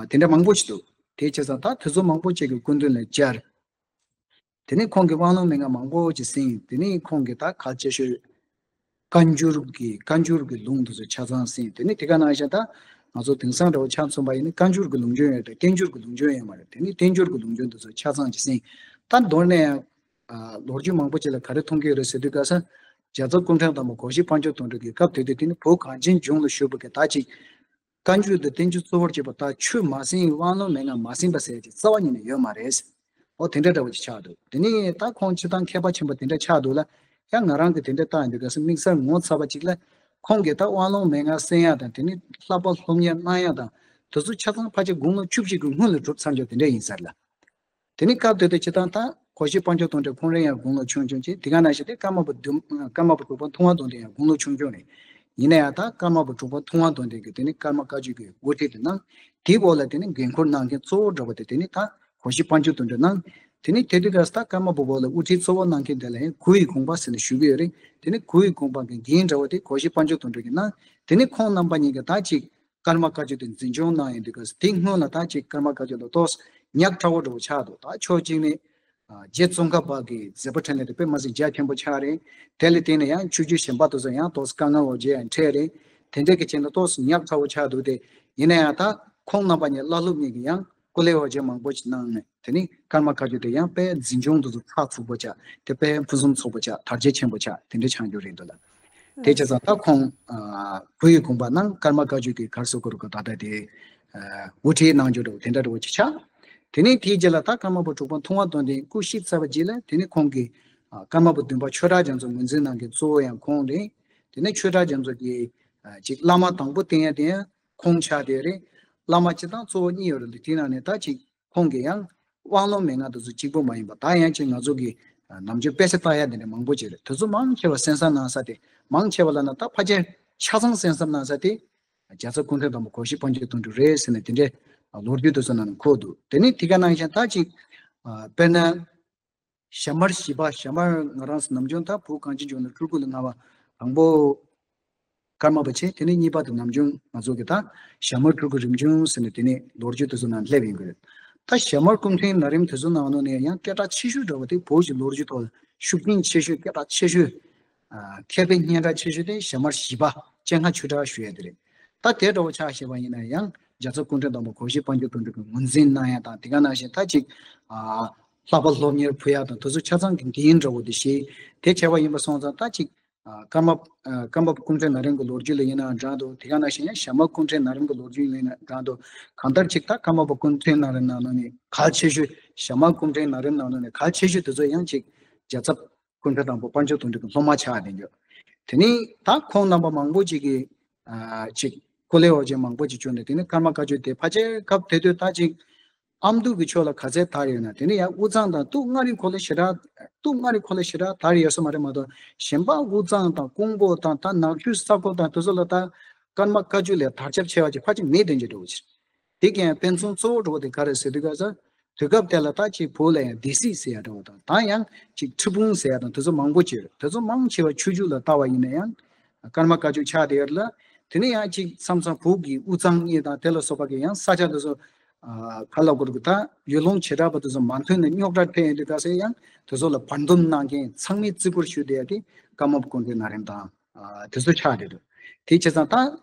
དེ་འདྲ་མང་པོ་ཞིག་འདུག་དེ་བྱས་ཙང་ད་དེ་ཚོ་མང་པོ་ཅིག་གི་སྐུ་མདུན་ལ་བཅར། དེ་ནས་ཁོང་གིས་དབང་ལུང་མན་ངག་མང་པོ་ཅིག་གསན། དེ་ནས་ཁོང་གིས་ད་གལ་ཆེ་ཤོས་བཀའ་འགྱུར་གྱི་བཀའ་འགྱུར་གྱི་ལུང་དེ་ཚོ་ཆ་ཚང་གསན། དེ་ནས་དེ་ག་ནང་བཞིན་ད་ང་ཚོ་དེང་སང་འདྲ་བོ་ཆ་མཚོན་པ་ཡིན་ན་བཀའ་འགྱུར་གྱི་ལུང་སྦྱོང་ཡོད་དེ་བསྟན་འགྱུར་གྱི་ལུང་སྦྱོང་ཡོད་མ་རེད། དེ་ནས་བསྟན་འགྱུར་གྱི་ལུང་སྦྱོང་དེ་ཚོ་ཆ་ཚང་ཅིག་གསན། ད་མདོར་ན་ཡང་ལོ་རྒྱུས་མང་པོ་ཅིག་ལ་ག་རེ་མཐོང་གི་ཡོད་རེད་ཟེར་དུས་ག་ས་རྒྱལ་ཚབ་སྐུ་ཕྲེང་དང་པོ་གོ་ཤྲི་དཔལ་འབྱོར་དོན་གྲུབ་ཀྱི་སྐབས་དེ་དུས་དེ་ནི་བོད་གངས་ཅན་ལྗོངས་ལ་བཞུགས་པ་གི་ད་ཅིག་བཀའ་འགྱུར་དང་བསྟན་འགྱུར་གཙོ་བོར་བྱས་པ་དག་ཆོས་མ་གསན་དབང་ལུང་མན་ངག་མ་གསན་པ་ཟེར་ཡ་ཅིག་རྩ་བ་ཉིད་ནས་ཡོད་མ་རེད། འོ་དེ་འདྲ་འདྲ་བོ་ཅིག་ཆགས་འདུག་དེ་ནས་ད་ཁོང་སྤྱིར་བཏང་མཁས་པ་ཆེན་པོ་དེ་འདྲ་ཆགས་འདུག་ལ། ཡང་ང་རང་གིས་དེ་འདྲ་བལྟ་ཡོང་དུས་ག་ས་དམིགས་བསལ་ངོ་མཚར་བ་ཅིག་ལ། ཁོང་གིས་ད་དབང་ལུང་མན་ངག་གསན་ཡ་དང་དེ་ནས་བསླབ་པ་སློབ་གཉེར་གནང་ཡ་དང་དེ་ཚོ་ཆ་ཚང་ཕལ་ཆེར་དགུང་ལོ་བཅུ་བཞི་གི་སྔོན་ལ་གྲུབ་ཚར་འཇོག་དེ་འདྲ་ཡིན་ས་རེད་ལ། དེ་ནི་སྐབས་དེ་དུས་སྤྱིར་བཏང་ད་གོ་ཤྲི་དཔལ་འབྱོར་དོན་གྲུབ་ཁོང་རང་ཡང་དགུང་ལོ་ཆུང་ཆུང་བྱས། དེ་ག་ནང་བཞིན་དེ་ཀརྨ་པ་དུ་ཀརྨ་པ་གྲུབ་པ་མཐོང་བ་དོན་ལྡན་ཡང་དགུང་ལོ་ཆུང་ཆུང་རེད། ཡིན་ན་ཡང་ད་ཀརྨ་པ་གྲུབ་པ་མཐོང་བ་དོན་ལྡན་གྱིས་དེ་ནི་ཀརྨ་བཀའ་བརྒྱུད་ཀྱི་དབུ་ཁྲིད་དུ་གནང་། དེའི་འོག་ལ་དེ་ནི་འགན་ཁུར་གནང་མཁན་གཙོ་བོ་འདྲ་བོ་དེ་དེ་ནི་ད་གོ་ཤྲི་དཔལ་འབྱོར་དོན་གྲུབ་གནང་། དེ་ནི་དེ་དུས་སྐབས་སུ་ད་ཀརྨ་པ་འོག་ལ་དབུ་ཁྲིད་གཙོ་བོ་གནང་མཁན་དེ་ལ་ཡང་གུ་ཡི་དགོངས་པ་ཟེར་ནས་ཞུ་གི་ཡོད་རེད། དེ་ནི་གུ་ཡི་དགོངས་པ་གི་འགན་འདྲ་བོ་དེ་གོ་ཤྲི་དཔལ་འབྱོར་དོན་གྲུབ་ཀྱིས་གནང་། དེ་ནི་ཁོང་རྣམ་པ་གཉིས་ཀྱིས་ད་ཅིག་ཀརྨ་བཀའ་བརྒྱུད་དེ་འཛིན་སྐྱོང་གནང་ཡོང་དུས་སྐབས་སུ་དེ་སྔོན་ལ་ད་ཅིག་ཀརྨ་བཀའ་བརྒྱུད་ལ་ཏོག་ཙམ་ཉག་ཕྲ་བོ་འདྲ་བོ་ཆགས་འདུག་ད་ཕྱོགས་གཅིག་ནས་རྗེ་ཙོང་ཁ་པ་གི་མཛད་པ་འཕྲིན་ལས་དེ་དཔེ་མི་སྲིད་རྒྱ་ཆེན་པོ་ཆགས་རེད། དེ་ལ་བརྟེན་ནས་ཡང་ཆོས་བརྒྱུད་གཞན་པ་དེ་ཚོ་ཡང་ཏོག་ཙམ་དཀའ་ངལ་འོ་བརྒྱལ་ཡང་འཕྲད་རེད། དེ་འདྲ་གི་རྐྱེན་ལ་ཏོག་ཙམ་ཉག་ཕྲ་བོ་ཆགས་འདུག་སྟེ། ཡིན་ན་ཡང་ད་ཁོང་རྣམ་པ་གཉིས་བླ་སློབ་གཉིས་ཀྱིས་ཡང་ཀུ་ལེ་འོ་བརྒྱལ་མང་པོ་ཞིག་གནང་ནས། དེ་ནི་ཀརྨ་བཀའ་བརྒྱུད་དེ་ཡང་དཔེ་འཛིན་སྐྱོང་དེ་ཚོ་ཚགས་ཚུད་པོ་ཆགས། དེ་དཔེ་ཕུན་སུམ་ཚོགས་པོ་ཆགས། དར་རྒྱས་ཆེན་པོ་ཆགས། དེ་འདྲ་ཆགས་རྒྱུ་རེད་འདུག་ལ། དེ་བྱས་ཙང་ད་ཁོང་ཨ་གུ་ཡི་དགོངས་པ་གནང་། ཀརྨ་བཀའ་བརྒྱུད་ཀྱི་ག་རེ་ཟེར་དགོས་རེད་གོ་ད་ལྟ་དེ་ཨ་དབུ་ཁྲིད་གནང་རྒྱུ་འདྲ་བོ་དེ་འདྲ་འདྲ་བོ་ཅིག་ཆགས། དེ་ནས་དེའི་རྗེས་ལ་ད་ཀརྨ་པ་གྲུབ་པ་མཐོང་བ་དོན་ལྡན་སྐུ་གཤེགས་ཚར་བའི་རྗེས་ལ་དེ་ནས་ཁོང་གིས་ཨ་ཀརྨ་པ་བདུན་པ་ཆོས་གྲགས་རྒྱ་མཚོ་ངོས་འཛིན་གནང་མཁན་གཙོ་བོ་ཡང་ཁོང་རེད། དེ་ནས་ཆོས་གྲགས་རྒྱ་མཚོ་གི་ཨ་ཅིག་བླ་མ་དང་པོ་བསྟེན་ཡ་དེ་ཡང་ཁོང་ཆགས་བསྡད་རེད། བླ་མ་སྤྱིར་བཏང་གཙོ་བོ་གཉིས་ཡོད་རེད། དེའི་ནང་ནས་ད་ཅིག་ཁོང་གིས་ཡང་དབང་ལུང་མན་ངག་དེ་ཚོ་གཅིག་པོ་མ་ཡིན་པ་ད་ཡང་ཅིག་ང་ཚོ་གི་ནམ་རྒྱུན་དཔེ་ཆ་ལྟ་ཡ་དེ་འདྲ་མང་པོ་ཅིག་རེད། དེ་ཚོ་མང་ཆེ་བ་གསན་བསམ་གནང་ས་དེ་མང་ཆེ་བ་ལབ་ན་ད་ཕལ་ཆེར་ཆ་ཚང་གསན་བསམ་གནང་ས་དེ་རྒྱལ་ཚབ་སྐུ་ཕྲེང་དང་པོ་གོ་ཤྲི་དཔལ་འབྱོར་དོན་གྲུབ་རེད་ཟེར་ནས་དེ་འདྲའི་ལོ་རྒྱུས་དེ་ཚོ་ནང་ནས་འཁོད་འདུག་དེ་ནས་དེ་ག་ནང་བཞིན་ད་ཅིག་དཔེར་ན། ཞྭ་དམར་བཞི་པ། ཞྭ་དམར་ང་རང་ཚོ་ནམ་རྒྱུན་ད་བོད་གངས་ཅན་ལྗོངས་ནས་སྤྲུལ་སྐུ་ལ་མངའ་བ་དང་པོ་ཀརྨ་པ་བྱས། དེ་ནས་གཉིས་པ་དེ་ནམ་རྒྱུན་ང་ཚོ་གི་ད་ཞྭ་དམར་སྤྲུལ་སྐུ་རིམ་བྱོན་ཟེར་ནས་དེ་ནས་ལོ་རྒྱུས་དེ་ཚོ་ནང་སླེབས་ཡོང་གི་རེད། ད་ཞྭ་དམར་སྐུ་ཕྲེང་ན་རིམ་དེ་ཚོ་ནང་ལོགས་ནས་ཡང་སྐད་གྲགས་ཆེ་ཤོས་འདྲ་བོ་དེ་བོད་ཀྱི་ལོ་རྒྱུས་ཐོག་ལ་ཤུགས་རྐྱེན་ཆེ་ཤོས་སྐད་གྲགས་ཆེ་ཤོས། མཁས་པའི་སྙན་གྲགས་ཆེ་ཤོས་དེ་ཞྭ་དམར་བཞི་པ་སྤྱན་སྔ་ཆོས་གྲགས་ཞུ་ཡ་དེ་རེད། ད་དེ་འདྲ་བོ་ཆགས་བཞག་པ་ཡིན་ན་ཡང་རྒྱལ་ཚབ་སྐུ་ཕྲེང་དང་པོ་གོ་ཤྲི་དཔལ་འབྱོར་དོན་གྲུབ་ཀྱིས་ངོས་འཛིན་གནང་ཡ་དང་དེ་ག་ནང་བཞིན་ད་ཅིག་ཨ་བསླབ་པ་སློབ་གཉེར་ཕུལ་ཡ་དང་དེ་ཚོ་ཆ་ཚང་གི་འགན་འདྲ་བོ་དེ་བཞེས། དེ་བྱས་པ་ཡིན་པ་སོང་ཙང་ད་ཅིག་ཨ་ཀརྨ་ཨ་ཀརྨ་པ་སྐུ་ཕྲེང་ན་རིམ་གྱི་ལོ་རྒྱུས་ལ་ཡིན་ནའང་འདྲ་འདུག་དེ་ག་ནང་བཞིན་ཡང་ཞྭ་དམར་སྐུ་ཕྲེང་ན་རིམ་གྱི་ལོ་རྒྱུས་ཡིན་ན་འདྲ་འདུག་གང་ལྟར་ཅིག་ད་ཀརྨ་པ་སྐུ་ཕྲེང་ན་རིམ་ནང་ལོགས་ནས་གལ་ཆེ་ཤོས། ཞྭ་དམར་སྐུ་ཕྲེང་ན་རིམ་ནང་ལོགས་ནས་གལ་ཆེ་ཤོས་དེ་ཚོ་ཡང་ཅིག་རྒྱལ་ཚབ་སྐུ་ཕྲེང་དང་པོ་དཔལ་འབྱོར་དོན་གྲུབ་ཀྱི་སློབ་མ་ཆགས་བསྡད་ཡོད། དེ་ནས་ད་ཁོང་རྣམ་པ་མང་པོ་ཅིག་གིས་ཨ་ཅིག་ཀུ་ལེ་འོ་བརྒྱལ་མང་པོ་ཅིག་བྱུང་ནས་དེ་ནས་ཀརྨ་བཀའ་བརྒྱུད་དེ་ཕལ་ཆེར་སྐབས་དེ་དུས་ད་ཅིག་ ཨ་མདོ་གི་ཕྱོགས་ལ་ག་ཚད་དར་ཡོད་ན། དེ་ནས་ཡང་དབུས་གཙང་དང་སྟོད་མངའ་རིས་ཁོ་ལ་ཞེ་དྲག་སྟོད་མངའ་རིས་ཁོ་ལ་ཞེ་དྲག་དར་ཡོད་ས་མ་རེད་མ་གཏོགས། གཞན་པ་དབུས་གཙང་དང་ཀོང་པོ་དང་ད་ནག་ཆུ་ས་ཁུལ་དང་དེ་ཚོ་ལ་ད་ཀརྨ་བཀའ་བརྒྱུད་ལས་དར་ཁྱབ་ཆེ་བ་ཅིག་ཕལ་ཆེར་མེད་དོན་གྱི་འགྲོ་བ་ཅིག་དེ་གའི་དཔེ་མཚོན་གཙོ་བོ་འགྲོ་བ་དེ་ག་རེ་ཟེར་དུས་ག་ས། དུས་སྐབས་དེ་ལ་ད་ཅིག་བོད་ལ་ཡང་སྡེ་སྲིད་ཟེར་ཡ་འདྲ་བོ་དང་། ད་ཡང་ཅིག་ཁྲི་སྤུངས་ཟེར་ཡ་དང་དེ་ཚོ་མང་པོ་ཅིག་ཡོད་རེད། དེ་ཚོ་མང་ཆེ་བ་ཆོས་བརྒྱུད་ལ་ལྟ་བ་ཡིན་ན་ཡང་ཀརྨ་བཀའ་བརྒྱུད་ཆགས་བསྡད་ཡོད་རེད་ལ། དེ་ནས་ཡང་ཅིག་མཚམས་མཚམས་བོད་ཀྱི་དབུས་གཙང་གཉིས་དང་དེ་ལ་སོགས་པ་གི་ཡང་ས་ཆ་དེ་ཚོ་ཨ་ག་ལ་གོ་རེད། ད་ཡུལ་ལུང་བྱེ་བྲག་པ་དེ་ཚོ་མ་མཐུན་ནས་རྙོག་དྲ་འཕྲད་ཡོང་དུས་ག་ས་ཡང་དེ་ཚོ་ལ་བར་འདུམ་གནང་མཁན་ཚང་མས་བརྩི་བཀུར་ཞུ་བསྡད་ཡ་དེ་ཀརྨ་པ་སྐུ་ཕྲེང་ན་རིམ་དང་། ཨ་དེ་ཚོ་ཆགས་བསྡད་འདུག་དེ་བྱས་ཙང་ད་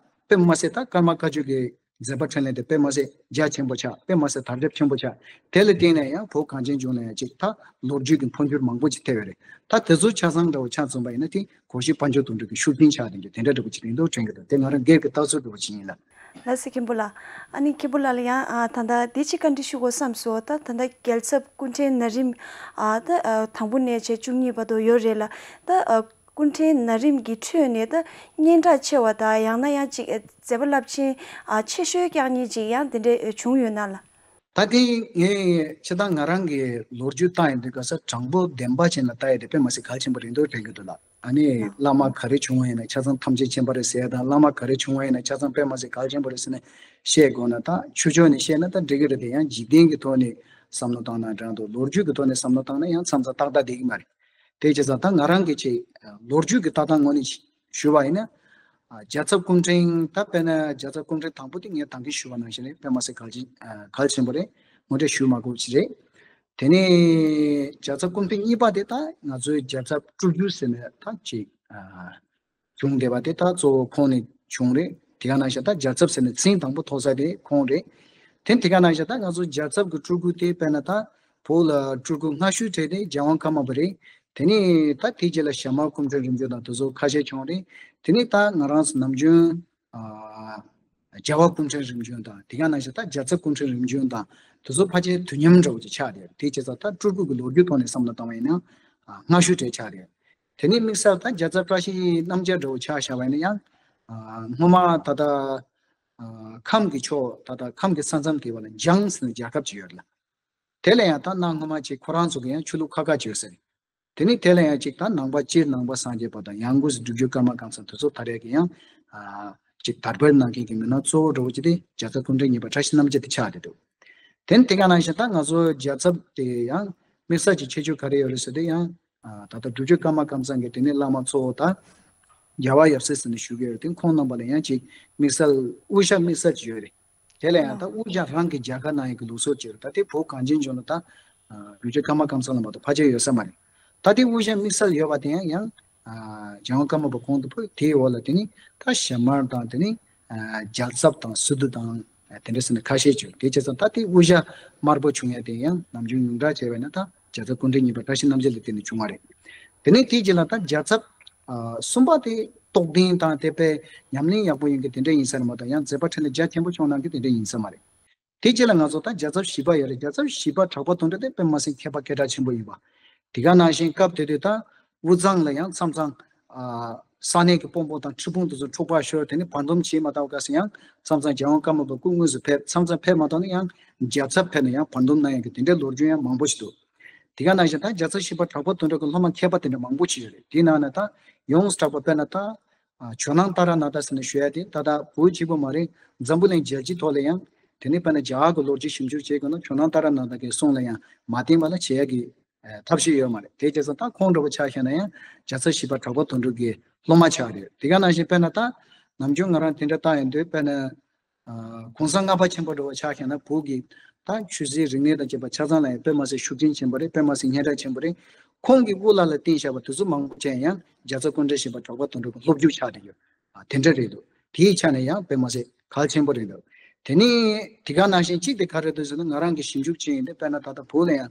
དཔེ་མ་སྲིད་ད་ཀརྨ་བཀའ་བརྒྱུད་ཀྱི་མཛད་པ་འཕྲིན་ལས་དེ་དཔེ་མ་སྲིད་རྒྱ་ཆེན་པོ་ཆགས། དཔེ་མ་སྲིད་དར་ཁྱབ་ཆེན་པོ་ཆགས། དེ་ལ་བརྟེན་ནས་ཡང་བོད་གངས་ཅན་ལྗོངས་ལ་ཡང་ཅིག་ད་ལོ་རྒྱུས་ཀྱི་འཕོ་འགྱུར་མང་པོ་ཅིག་ཐེབས་ཡོད་རེད། ད་དེ་ཚོ་ཆ་ཚང་འདྲ་བོ་ཆ་མཚོན་པ་ཡིན་ན་དེ་གོ་ཤྲི་དཔལ་འབྱོར་དོན་གྲུབ་ཀྱི་ཤུགས་རྐྱེན་ཆགས་བསྡད་རྒྱུ་དེ་འདྲ་འདྲ་བོ་ཅིག་ཡིན་མདོག་དྲན་གྱི་འདུག་དེ་ང་རང་སྒེར་གྱི་ལྟ་ཚུལ་འདྲ་བོ་ཅིག་ཡིན་ལ། ལགས་སོ་མཁན་པོ་ལགས། ཨ་ནི་མཁན་པོ་ལགས་ལ་ཡང་ཨ་ད་ལྟ་དེ་ཅིག་བཀའ་འདྲི་ཞུ་དགོས་བསམ་སོང་། ད་ད་ལྟ་རྒྱལ་ཚབ་སྐུ་ཕྲེང་ན་རིམ་ཨ་ད་ཨ་དང་པོ་ནས་བྱས་བཅུ་གཉིས་བར་དུ་ཡོད་རེད་ལ། ད་ཨ་སྐུ་ཕྲེང་ན་རིམ་གྱི་ཁྲོད་ནས་ད་སྙན་གྲགས་ཆེ་བ་དང་ཡང་ན་ཡང་ཅིག་ཨ་མཛད་པ་རླབས་ཆེན་ཨ་ཆེ་ཤོས་རྐྱང་གཉིས་ཅིག་ཡང་དེ་འདྲ་བྱུང་ཡོད་ན་ལ། ད་དེ་ངས་སྤྱིར་བཏང་ང་རང་གི་ལོ་རྒྱུས་བཏང་ཡོང་དུས་ག་ས་དྲང་པོ་བདེན་པ་ཅན་ལ་བལྟ་ཡ་དེ་དཔེ་མ་སྲིད་གལ་ཆེན་པོ་རེད་འདུག་དྲན་གྱི་འདུག་ལ། ཨ་ནི་བླ་མ་ག་རེ་བྱུང་བ་ཡིན་ན་ཆ་ཚང་ཐམས་ཅད་མཁྱེན་པ་རེད་ཟེར་ཡ་དང་། བླ་མ་ག་རེ་བྱུང་བ་ཡིན་ན་ཆ་ཚང་དཔེ་མ་སྲིད་གལ་ཆེན་པོ་རེད་ཟེར་ནས་བཤད་དགོས་ན་ད་ཆོས་ཕྱོགས་ནས་བཤད་ན་ད་འགྲིག་གི་རེད། དེ་ཡང་འཇིག་རྟེན་གྱི་ཐོག་ནས་བསམ་བློ་བཏང་ན་འདྲ་འདུག་ལོ་རྒྱུས་ཀྱི་ཐོག་ནས་བསམ་བློ་བཏང་ན་ཡང་མཚམས་མཚམས་ཏག་ཏག་བསྡད་ཀྱི་མ་རེད། དེ་བྱས་ཙང་ད་ང་རང་གི་ཆེད་ལོ་རྒྱུས་ཀྱི་ལྟ་སྟངས་ངོས་ནས་ཞུ་བ་ཡིན་ན། ཨ་རྒྱལ་ཚབ་སྐུ་ཕྲེང་ད་དཔེར་ན་རྒྱལ་ཚབ་སྐུ་ཕྲེང་དང་པོ་དེ་ངས་ད་གིན་ཞུ་བ་ནང་བཞིན་རེད། དཔེ་མ་སྲིད་གལ་ཆེན་ཨ་གལ་ཆེན་པོ་རེད། ངོ་སྤྲོད་ཞུ་མ་དགོས་ཅི་རེད། དེ་ནས་རྒྱལ་ཚབ་སྐུ་ཕྲེང་གཉིས་པ་དེ་ད་ང་ཚོའི་རྒྱལ་ཚབ་སྤྲུལ་སྐུ་ཟེར་ནས་ད་ཅིག་ཨ་བྱུང་བསྡད་པ་དེ་ད་གཙོ་བོ་ཁོང་ནས་བྱུང་རེད། དེ་ག་ནང་བཞིན་ད་རྒྱལ་ཚབ་ཟེར་ནས་མཚན་དང་པོ་ཐོགས་ས་དེ་ཁོང་རེད། དེ་དེ་ག་ནང་བཞིན་ད་ང་ཚོ་རྒྱལ་ཚབ་ཀྱི་སྤྲུལ་སྐུ་དེ་དཔེར་ན་ད་བོད་ལ་སྤྲུལ་སྐུ་སྔ་ཤོས་གྲས་དེ་རྒྱལ་དབང་ཀརྨ་པ་རེད། དེ་ནས་ད་དེ་རྗེས་ལ་ཞྭ་དམར་སྐུ་ཕྲེང་རིམ་བྱོན་དང་དེ་ཚོ་ཁ་ཤས་བྱུང་རེད། དེ་ནས་ད་ང་རང་ཚོ་ནམ་རྒྱུན་ཨ་རྒྱལ་བ་སྐུ་ཕྲེང་རིམ་བྱོན་དང་དེ་ག་ནང་བཞིན་ད་རྒྱལ་ཚབ་སྐུ་ཕྲེང་རིམ་བྱོན་དང་དེ་ཚོ་ཕལ་ཆེར་དུས་མཉམ་འདྲ་བོ་ཅིག་ཆགས་བསྡད་རེད། དེ་བྱས་ཙང་ད་སྤྲུལ་སྐུ་གི་ལོ་རྒྱུས་ཐོག་ནས་བསམ་བློ་བཏང་བ་ཡིན་ན་ཨ་སྔ་ཤོས་གྲས་ཆགས་རེད། དེ་ནས་དམིགས་བསལ་ད་རྒྱལ་ཚབ་བཀྲ་ཤིས་རྣམ་རྒྱལ་འདྲ་བོ་ཆ་བཞག་པ་ཡིན་ན་ཡང་། ཨ་སྔོན་མ་ད་ལྟ་ཨ་ཁམས་ཀྱི་ཕྱོགས་ད་ལྟ་ཁམས་ཀྱི་ས་མཚམས་དེ་བ་ལ་འཇང་ཟེར་ནས་རྒྱལ་ཁབ་ཅིག་ཡོད་རེད་ལ། དེ་ལ་ཡང་ད་གནའ་སྔོན་མ་ཅིག་ཁོ་རང་ཚོ་གི་ཡང་ཆོས་ལུགས་ཁག་ཁག་ཅིག་ཡོད་ས་རེད། དེ་ནས་དེ་ལ་ཡང་ཅིག་ད་ནང་པ་སྤྱིར་ནང་པ་སངས་རྒྱས་པ་དང་ཡང་སྒོས་སུ་སྒྲུབ་བརྒྱུད་ཀརྨ་ཀཾ་ཚང་དེ་ཚོ་ད་རེས་ཀྱི་ཡང་ཨ་ཅིག་དར་སྤེལ་གནང་མཁན་གྱི་མི་སྣ་གཙོ་བོ་འདྲ་བོ་ཅིག་དེ་རྒྱལ་ཚབ་སྐུ་ཕྲེང་གཉིས་པ་བཀྲ་ཤིས་རྣམ་རྒྱལ་དེ་ཆགས་བསྡད་འདུག་དེ་ནས་དེ་ག་ནང་བཞིན་ད་ང་ཚོ་རྒྱལ་ཚབ་དེ་ཡང་དམིགས་བསལ་གྱི་ཁྱད་ཆོས་ག་རེ་ཡོད་རེད་ཟེར་དུས་ཡང་། ཨ་ད་ལྟ་སྒྲུབ་བརྒྱུད་ཀརྨ་ཀཾ་ཚང་གི་དེ་ནས་བླ་མ་གཙོ་བོ་ད་རྒྱལ་བ་ཡབ་སྲས་ཟེར་ནས་ཞུ་གི་ཡོད་དེ། ཁོང་རྣམ་པ་ལ་ཡང་ཅིག་དམིགས་བསལ་དབུ་ཞྭ་དམིགས་བསལ་ཅིག་ཡོད་རེད། དེ་ལ་ཡང་ད་དབུ་ཞྭ་རང་གི་རྒྱལ་ཁ་གནང་ཡག་གི་ལུགས་སྲོལ་ཅིག་ཡོད་རེད། ད་དེ་བོད་གངས་ཅན་ལྗོངས་ལ་ད་ཨ་སྒྲུབ་བརྒྱུད་ཀརྨ་ཀཾ་ཚང་ལ་མ་གཏོགས་ཕལ་ཆེར་ཡོད་ས་མ་རེད། ད་དེ་དབུ་ཞྭ་དམིགས་བསལ་ཡོད་པ་དེ་ཡང་ཡང་ཨ་རྒྱལ་དབང་ཀརྨ་པ་གོང་དུ་འཕེལ་དེའི་འོག་ལ་དེ་ནི་ད་ཞྭ་དམར་དང་དེ་ནི་ཨ་རྒྱལ་ཚབ་དང་སི་ཏུ་དང་དེ་འདྲ་ཟེར་ནས་ཁ་ཤས་བྱུང་། དེ་བྱས་ཙང་ད་དེ་དབུ་ཞྭ་དམར་པོ་བྱུང་ཡ་དེ་ཡང་ནམ་རྒྱུན་ཉུང་དྲགས་བྱས་པས་ན་ད་རྒྱལ་ཚབ་སྐུ་ཕྲེང་གཉིས་པ་བཀྲ་ཤིས་རྣམ་རྒྱལ་ལ་བརྟེན་ནས་བྱུང་བ་རེད། དེ་ནས་དེའི་རྗེས་ལ་ད་རྒྱལ་ཚབ་ཨ་གསུམ་པ་དེ་རྟོགས་ལྡན་དང་དེ་དཔེ་ཉམས་ལེན་ཡག་པོ་ཡོད་མཁན་དེ་འདྲ་ཡིན་ས་རེད་མ་གཏོགས་ཡང་མཛད་པ་འཕྲིན་ལས་རྒྱ་ཆེན་པོ་བྱུང་གནང་མཁན་དེ་འདྲ་ཡིན་ས་མ་རེད། དེའི་རྗེས་ལ་ང་ཚོ་ད་རྒྱལ་ཚབ་བཞི་པ་ཡོད་རེད། རྒྱལ་ཚབ་བཞི་པ་གྲགས་པ་དོན་གྲུབ་དེ་དཔེ་མ་སྲིད་མཁས་པ་སྐད་གྲགས་ཆེན་པོ་ཡིན་པ། དེ་ག་ནང་བཞིན་སྐབས་དེ་དུས་ད་དབུས་གཙང་ལ་ཡང་མཚམས་མཚམས་ཨ་ས་གནས་ཀྱི་དཔོན་པོ་དང་ཁྲི་དཔོན་དེ་ཚོ་འཁྲུག་པ་ཤོར། དེ་ནས་བར་འདུམ་བྱས་མ་ཐག་སྐབས་སུ་ཡང་མཚམས་མཚམས་རྒྱལ་དབང་ཀརྨ་པ་སྐུ་དངོས་སུ་ཕེབས། མཚམས་མཚམས་ཕེབས་མ་ཐག་ན་ཡང་རྒྱལ་ཚབ་ཕེབས་ནས་ཡང་བར་འདུམ་གནང་ཡག་གི་དེ་འདྲའི་ལོ་རྒྱུས་ཡང་མང་པོ་ཞིག་འདུག་དེ་ག་ནང་བཞིན་ད་རྒྱལ་ཚབ་བཞི་པ་གྲགས་པ་དོན་གྲུབ་ཀྱི་སློབ་མ་མཁས་པ་དེ་འདྲ་མང་པོ་ཅིག་ཡོད་རེད། དེའི་ནང་ནས་ད་ཡོངས་སུ་གྲགས་པ་དཔེར་ན་ད་ཨ་ཇོ་ནང་ཏཱ་ར་ནཱ་ཐ་ཟེར་ནས་ཞུ་ཡ་དེ་ད་ལྟ་བོད་གཅིག་པུ་མ་རེད། འཛམ་བུ་གླིང་རྒྱལ་སྤྱིའི་ཐོག་ལ་ཡང་དེ་ནས་དཔེར་ན་རྒྱ་གར་གྱི་ལོ་རྒྱུས་ཞིབ་འཇུག་བྱེད་དགོས་ན་ཇོ་ནང་ཏཱ་ར་ནཱ་ཐ་གི་གསུང་ལ་ཡང་མ་བརྟེན་པ་ལ་བྱེད་ཡ་གི་ཨ་ཐབས་ཤེས་ཡོད་མ་རེད། དེ་བྱས་ཙང་ད་ཁོང་འདྲ་བོ་ཆ་བཞག་ན་ཡང་རྒྱལ་ཚབ་བཞི་པ་གྲགས་པ་དོན་གྲུབ་ཀྱི་སློབ་མ་ཆགས་རེད། དེ་ག་ནང་བཞིན་དཔེར་ན་ད་ནམ་རྒྱུན་ང་རང་དེ་འདྲ་ལྟ་ཡོང་དུས་དཔེར་ན། ཨ་གོང་ས་ལྔ་པ་ཆེན་པོ་འདྲ་བོ་ཆ་བཞག་ན་བོད་ཀྱི་ད་ཆོས་སྲིད་རིག་གནས་དང་བཅས་པ་ཆ་ཚང་ལ་ཡང་དཔེ་མ་སྲིད་ཤུགས་རྐྱེན་ཆེན་པོ་རེད། དཔེ་མ་སྲིད་སྙན་གྲགས་ཆེན་པོ་རེད། ཁོང་གི་དབུ་བླ་ལ་བསྟེན་བཞག་པ་དེ་ཚོ་མང་པོ་ཅན་ཡང་རྒྱལ་ཚབ་སྐུ་ཕྲེང་བཞི་པ་གྲགས་པ་དོན་གྲུབ་ཀྱི་སློབ་རྒྱུགས་ཆགས་བསྡད་ཡོད། ཨ་དེ་འདྲ་རེད་འདུག་དེའི་ཆ་ནས་ཡང་དཔེ་མ་སྲིད་གལ་ཆེན་པོ་རེད་འདུག་དེ་ནས་དེ་ག་ནང་བཞིན་གཅིག་དེ་ག་རེ་འདུག་ཟེར་ན་ང་རང་གི་ཞིབ་འཇུག་བྱས་ཡིན་ཏེ་དཔེར་ན་ད་ལྟ་བོད་ལ་ཡང་།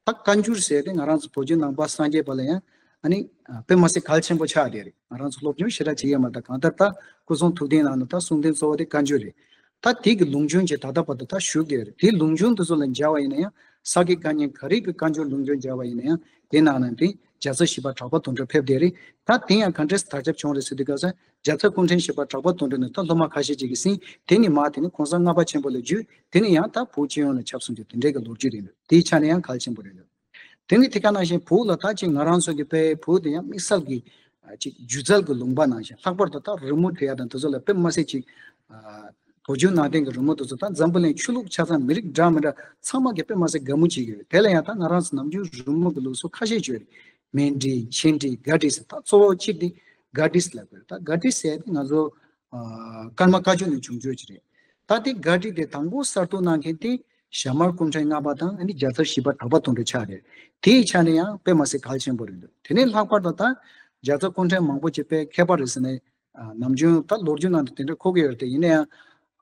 ད་བཀའ་འགྱུར་ཟེར་ཏེ་ང་རང་ཚོ་བོད་བརྒྱུད་ནང་པ་སངས་རྒྱས་པ་ལ་ཡང་ཨ་ནི་དཔེ་མ་སྲིད་གལ་ཆེན་པོ་ཆགས་བསྡད་རེད། ང་རང་ཚོ་སློབ་སྦྱོང་ཞེ་དྲག་བྱེད་ཡས་མ་གཏོགས། གང་ལྟར་ད་སྐུ་གསུང་ཐུགས་རྟེན་ནང་ན་ད་གསུང་རྟེན་གཙོ་བོ་དེ་བཀའ་འགྱུར་རེད། ད་དེ་གི་ལུང་སྦྱོང་ཅིག་ད་ལྟ་བར་དུ་ད་ཞུ་གི་ཡོད་རེད། དེའི་ལུང་སྦྱོང་དེ་ཚོ་ལ་མཇལ་བ་ཡིན་ན་ཡང་ ས་དགེ་བཀའ་རྙིང་ག་རེ་གི་བཀའ་འགྱུར་ལུང་འདྲེན་སྦྱར་བ་ཡིན་ན་ཡང་དེ་ནང་ན་དེ་རྒྱལ་ཚབ་བཞི་པ་གྲགས་པ་དོན་གྲུབ་ཕེབས་བསྡད་རེད། ད་དེ་ཡང་ག་འདྲས་དར་ཁྱབ་བྱུང་རེད་ཟེར་དུས་སྐབས་སུ་རྒྱལ་ཚབ་སྐུ་ཕྲེང་བཞི་པ་གྲགས་པ་དོན་གྲུབ་ནི་ད་སློབ་མ་ཁ་ཤས་ཅིག་གིས་ཟིན། དེ་ནི་མ་དེ་ནི་གོང་ས་ལྔ་པ་ཆེན་པོ་ལ་བརྒྱུད། དེ་ནི་ཡང་ད་བོད་སྤྱི་ཡོངས་ལ་ཁྱབ་སོང་རྒྱུ་དེ་འདྲའི་གི་ལོ་རྒྱུས་རེད་འདུག་དེའི་ཆ་ནས་ཡང་གལ་ཆེན་པོ་རེད་འདུག་དེ་ནི་དེ་ག་ནང་བཞིན་བོད་ལ་ད་ཅིག་ང་རང་ཚོ་གི་དཔེ་བོད་དེ་ཡང་དམིགས་བསལ་གྱི་ཅིག་སྒྱུ་རྩལ་གྱི་ལུང་པ་ནང་བཞིན། ལྷག་པར་དུ་ད་རི་མོ་བྲིས་ཡ་དང་དེ་ཚོ་ལ་དཔེ་མ་སྲིད་ཅིག་དོ་རྒྱུགས་གནང་སྟེང་གི་རི་མོ་དེ་ཚོ་ད་འཛམ་བུ་གླིང་ཆོས་ལུགས་ཆ་ཚང་མི་རིགས་འདྲ་མི་འདྲ་ཚང་མ་གི་དཔེ་མ་སྲིད་དགའ་མོ་བྱེད་ཀྱི་ཡོད། དེ་ལ་ཡང་ད་ང་རང་ཚོ་ནམ་རྒྱུན་རི་མོ་གི་ལུགས་སྲོལ་ཁ་ཤས་ཅིག་ཡོད་རེད། མཎྜལ། མཆན་བྲིས། དགའ་བྲིས་ཟེར། ད་གཙོ་བོ་གཅིག་དེ་དགའ་བྲིས་ལབ་དགོས་རེད། ད་དགའ་བྲིས་ཟེར་ཡ་དེ་ང་ཚོ་ཨ་ཀརྨ་བཀའ་བརྒྱུད་ནས་བྱུང་རྒྱུ་ཅིག་རེད། ད་དེ་དགའ་བྲིས་དེ་དང་པོ་གསར་གཏོད་གནང་མཁན་དེ་ཞྭ་དམར་སྐུ་ཕྲེང་ལྔ་པ་དང་ཨ་ནི་རྒྱལ་ཚབ་བཞི་པ་གྲགས་པ་དོན་གྲུབ་ཆགས་རེད། དེའི་ཆ་ནས་ཡང་དཔེ་མ་སྲིད་གལ་ཆེན་པོ་རེད་འདུག་དེ་ནས་ལྷག་པར་དུ་ད་རྒྱལ་ཚབ་སྐུ་ཕྲེང་མང་པོ་ཅིག་དཔེ་མཁས་པ་རེད་ཟེར་ནས་ཨ་ནམ་རྒྱུན་ད་ལོ་རྒྱུས་ནང་དུ་དེ་འདྲ་འཁོད་ཀྱི་ཡོད་རེད་དེ། ཡིན་ན་ཡང་